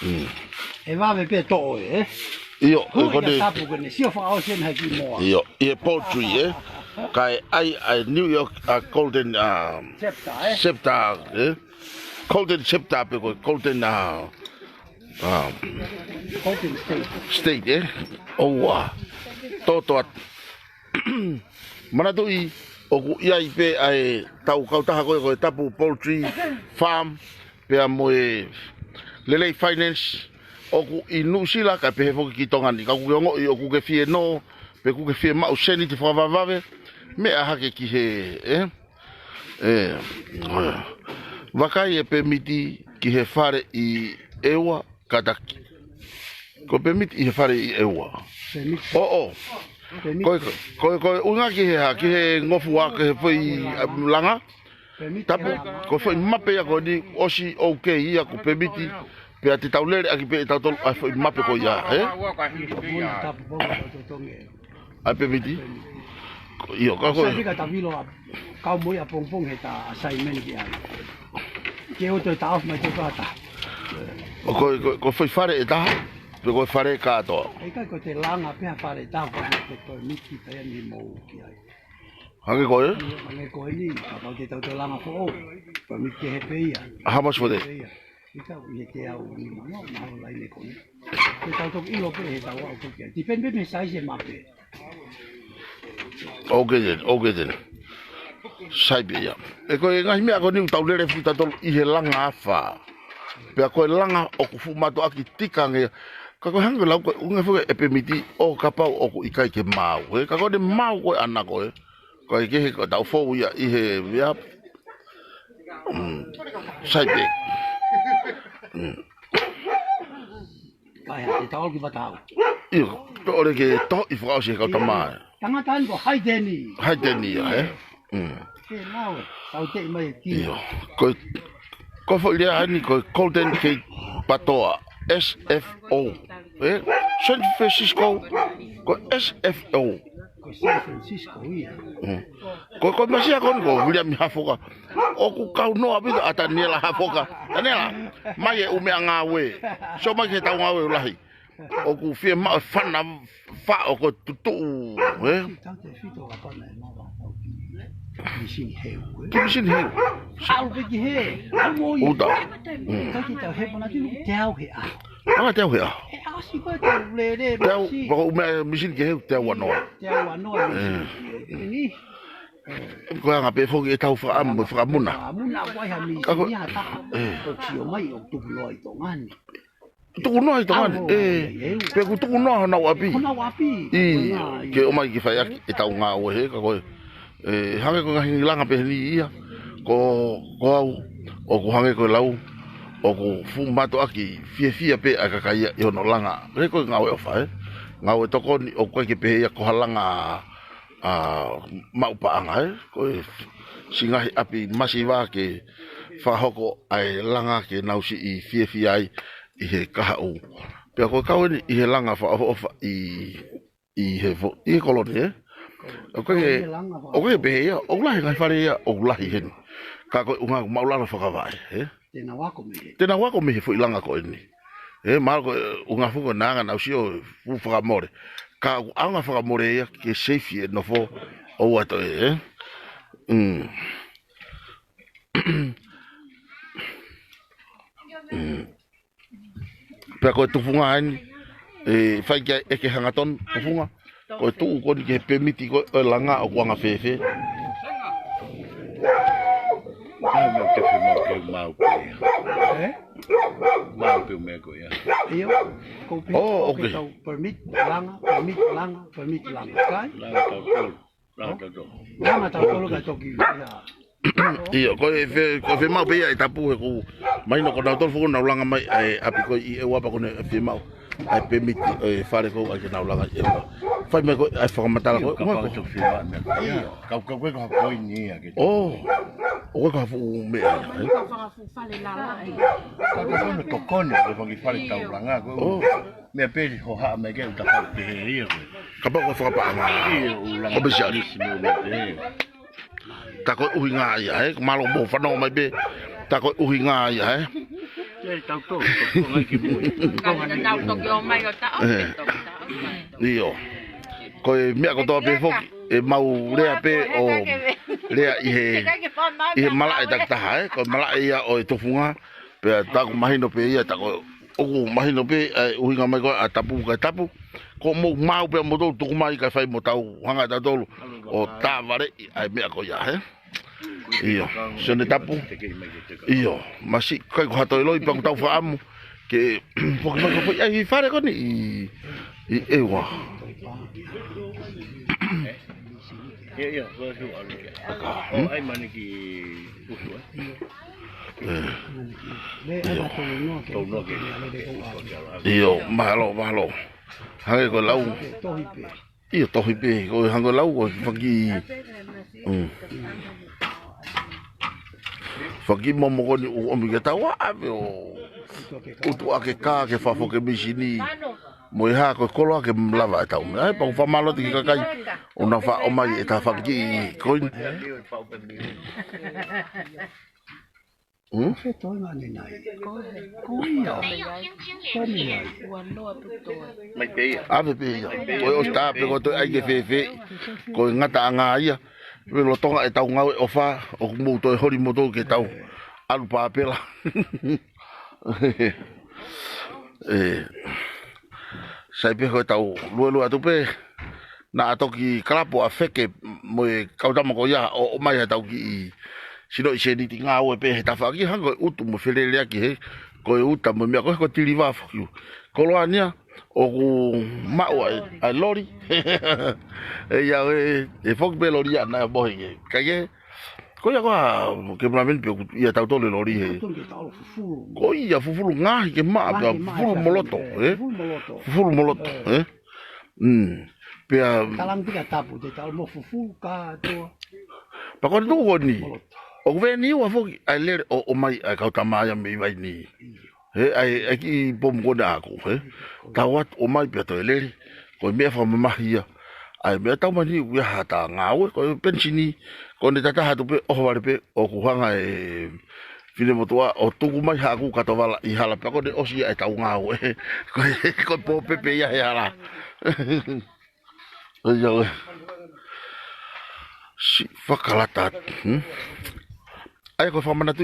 Mm. ʻE vave pē toʻo, ē? ʻIo, ʻe Hui ko ia ne tapu ko ʻene sio fakaʻosi ʻena he ki moa. ʻIo, ʻi he poultry, ē? Kae ʻai ʻa e New York, ʻa Golden, ʻa Scepter, ē? Scepter, ē? Golden Scepter pē ko e Golden, ʻa, ʻa Golden State. State, ē? ʻOua. Toto atu. Manatuʻi, ʻoku ʻi ai pē ʻa e tau kautaha ko ē, ko e Tapu Poultry Farm, pea mo e Lelei Finance, ʻoku ʻi Nuʻusila, kae pehē foki ki Tonga ni. Ka ʻoku ke ongoʻi ʻoku ke fie nō, pe ʻoku ke fiemaʻu sēniti fakavavevave, meʻa hake ki he, ē? Ē, vakai e pemiti ki he fale ʻi ʻEua, kātaki. Ko e pemiti ʻi he fale ʻi ʻEua. Pemiti. ʻO, ʻo. Pemiti. Ko e, ko e, ko e ʻuhinga ki he hā, ki he ngofua, ki he foʻi, ʻa, langa. Pemiti. Tapu, ko e foʻi mape ia ko eni ʻosi OK ia ko e pemiti. Pea te tau lele ʻaki pē ʻe tautolu ʻa e foʻi mape ko ia, ē? Muna tapu pau ka tau totongi. ʻA e pemiti? ʻIo, ka ko e. Sai pē ka ta vilo ʻa, kau mo ia pongipongi he ta assignment ki ai. Ke ʻoua toe ta off mai te kata. ʻO ko e, ko e, ko e foʻi fale ʻe taha, pe ko e fale kātoa? ʻIkai, ko e te langa pē ha fale ʻe taha, ko e te pemiti pē ia ni mo ki ai. Hangē ko ē? Hangē ko eni, kapau te tau toe langa foʻou, pemiti kehe pē ia. How much for that? Pē ia. ʻIkai, ʻi he teau nima noa, mahalo laine ko ē. Te tau toki ʻilo pē he tau aʻu ko ē ki ai. Depend pē mei he size e mape. OK then, OK then. Sai pē ia. ʻE ko e ngaahi meʻa ko eni ʻoku tau lele foki tautolu ʻi he langa afā. Pea ko e langa ʻoku fuʻu mātuʻaki tika ange ia. Ka ko e hangē ko e lau ko e ʻuhinga foki e pemiti ʻo kapau ʻoku ʻikai ke maau, ē? Ka ko ʻene maau ko ē ʻana ko ē. Ko e kehe ko e tau fou ia ʻi he vea. Mm. Sai pē. Mm. Kai ha, te tau ki vatau. ʻIo, tō ʻole ke toʻo ʻi fakaʻosi he kau tamai. Tangata ni ko Haiteni. Haiteni ia, ē? Mm. Ke mau, tau te mai ki. ʻIo. Ko e, ko e foʻi lea ʻeni, ko e Golden Gate Patoa, S F O. Ē? San Francisco, ko e S F O. Ko San Francisco ia. Mm. Ko, ko e meʻa sia ko eni ko Viliami Hafoka. ʻOku kau noa pē ʻa Taniela Hafoka. Taniela, mai e ʻū meʻa ngāue. Sio mai ki he tau ngāue ʻoku lahi. ʻOku fiemaʻu e fana faʻo ko e tutuʻu, ē? Tau te fito ka pana e mava tau ki misini heu, ē? Ki misini heu. Au pē ki he, au mo i. Uta. Mm. Tau ki tau he pana tinu ki te au he a. ʻA, te au he a. He a si ko e tau lele, te au, masi. Pako ume misini ke heu, te au anoa. Te au anoa, masi. Mm. Ni. Ko e anga pē foki e tau fakaʻamu, fakamuna. Fakamuna, ko ai ha misi, ka ko, ni ha taha. Ē. ʻOku sio mai, ʻoku tuku noa ʻi Tonga ni. Tuku noa ʻi Tonga ni, ʻe. Pe ʻoku tuku noa honau ʻapi. Honau ʻapi. ʻIo, ke ʻomai ke fai ʻaki e tau ngāue he, ka ko e. ʻE, hangē ko e ngaahi langa pehē ni ia. Ko, ko au, ʻoku hangē ko e lau, ʻoku fuʻu mātuʻaki fiefia pē ʻa e kakai ia ʻi hono langa. He ko e ngāue ʻofa, ē. Ngāue tokoni, ʻoku ʻikai ke pehē ia ko ha langa ʻa maʻu paʻanga, ē. Ko e siʻi ngaahi ʻapi masiva ke fakahoko ʻa e langa ke nau siʻi fiefia ai ʻi he kahaʻu. Pea ko e kau eni ʻi he langa fakaʻofoʻofa ʻi, ʻi he fo-, ʻi he koloni, ē? ʻOku ʻikai ke, ʻoku ʻikai ke pehē ia, ʻoku lahi ngaahi fale ia, ʻoku lahi heni. Ka ko e ʻuhinga ʻoku māʻulalo fakavaʻe, ē? Te nau ako mei he. Te nau ako mei he foʻi langa ko eni. Ē, mālō ko e ʻuhinga foki ko e anga naʻa ku sio fuʻu fakamole. Ka ʻoku anga fakamole ia ke seifi e nofo ʻoua toe, ē? Mm. Mm. Pea ko e tufunga eni, ʻe fai ki ai ʻeke hangatonu, tufunga, ko e tuʻu ko eni ki he pemiti ko ē ʻo e langa ʻoku anga fēfē. Mau ke fi mau ke mau ko ia. Ē? Mau ke me ko ia. ʻIo, ko e pē-, ʻO, ko e OK. Tau permit langa, permit langa, permit langa. Kai? Langa tau tolu. Langa tau tolu. Langa tau tolu ka toki, ia. ʻIo, ko e fe-, ko e fiemaʻu pē ia ʻe Tapu he ʻoku mahino ko nautolu foki nau langa mai ʻa e ʻapi ko ē ʻi ʻEua pea ko ʻene fiemaʻu ʻa e pemiti ʻo e fale ko ē ʻai ke nau langa ʻi ʻEua. Fai mai ko ē ʻa e fakamatala ko ē, ʻio, kapau ko e tau fiemaʻu meʻa ko ia. Ē. Kau, kau ko ē ko ha poini ia ke. ʻO. ʻOku ʻikai ko ha fuʻu meʻa ia, ē? Ko ha fuʻu fale lalaʻi. Ka ko e tokoni, ko e fanga fale taulanga, ko e meʻa pē ʻoku haʻu mai ke ʻuta fale pehē ia ko ē. Kapau ko e fakapaʻanga. Ia, ʻulungaanga. Ko e meʻa siʻi. Nisi mo meʻa pehē. Tā ko e ʻuhinga ia, ē? Mālō mo fanongo mai pē. Tā ko e ʻuhinga ia, ē? Ke tau tō, tau tō ngai ki mui. Ka nau toki ō mai ʻo taʻo, ē. Toki taʻo mai. ʻIo. Ko e meʻa kotoa pē foki, ʻe mau lea pē ʻo lea ʻi he, ʻi he malaʻe takitaha, ē? Ko e malaʻe ia ʻo e tufunga, pea tā ʻoku mahino pē ia, tā ko ē ʻoku mahino pē, ʻa e ʻuhinga mai ko ē ʻa e tapu kae tapu. Ko hoʻomou maau pē ʻa moutolu tuku mai kae fai mo tau hanga ʻe tautolu ʻo tāvaleʻi ʻa e meʻa ko ia, ē? ʻIo, Sione Tapu. ʻIo, masiʻi, ʻikai ko ha toe loi pea ʻoku tau fakaʻamu ke foki mai ko e foʻi ʻai fale ko eni ʻi, ʻi ʻEua. Ia, ia, ko e su alu ke. Aka, hmm? ʻAi mani ki utu, ē? Ē. ʻIo. Tau noa ke. ʻIo, mālō, mālō. Hangē ko e lau. ʻIo, tohi pē, ko e hangē ko e lau, ko e fanga kiʻi, mm. Fanga kiʻi momo ko eni ʻoku ʻomi ke tau ʻave ʻo utu ʻaki e kā ke fafo ke misini. Mo e hā ko e koloa ke lava ʻetau meʻa. ʻAi, pea ʻoku fakamālō atu ki he kakai ʻoku nau faʻa ʻomai e taha fanga kiʻi koini. Hmm? Ko ia. Ko ia. Mai pē ia. ʻAve pē ia. Ko e ʻosi tā pē ko e toe ʻai ke fēfē. Ko e ngataʻanga ia. Pea lolotonga ʻetau ngāue ʻofa, ʻoku mou toe holi moutolu ke tau ʻalu pāpela. Ē, sai pē ko ʻetau luelue atu pē, naʻa toki kalapu ʻa Feke mo e kau tama ko ia ʻo ʻomai haʻatau kiʻi sinoʻi sēniti ngāue pē he tafaʻaki hangē ko e utu mo feleleaki he, ko e uta mo e meʻa ko ē ko e tilivā foki. Koloa ni ia, ʻoku maʻu ʻa e, ʻa e loli. ʻE ia ʻe, ʻe foki pē loli ia naʻe mohe ke. Kae kehe, ko ia ko ā, ke mula meni pē ʻoku ʻia tautolu e loli he. Ko ia fufulu ngaahi ke maʻa, pea fufulu mo loto, ē? Fufulu mo loto, ē? Mm. Pea talangu pika tapu, te tau mo fufulu kātoa. Pea ko e tuʻu ko eni. ʻOku veni ua foki, ʻa e lele ʻo, ʻomai ʻa e kau tama ia mei Vaini. He, ʻa e, ʻa e kiʻi pomu ko ena ʻaku, he. Tau atu ʻomai pea toe lele. Ko e meʻa fakamamahi ia. ʻA e meʻa tau mani ʻoku ʻi ai haʻata ngāue, ko e penisini, ko ʻene tataha atu pē, ʻohovale pē, ʻoku hanga ʻe finemotuʻa, ʻo tuku mai haʻaku katovala ʻi hala pea ko ʻene ʻosi ia ʻetau ngāue. Ko e, ko e pōpepe ia he hala. ʻAi au ē. Siʻi fakalata atu, hmm? ʻAi ko e fakamanatu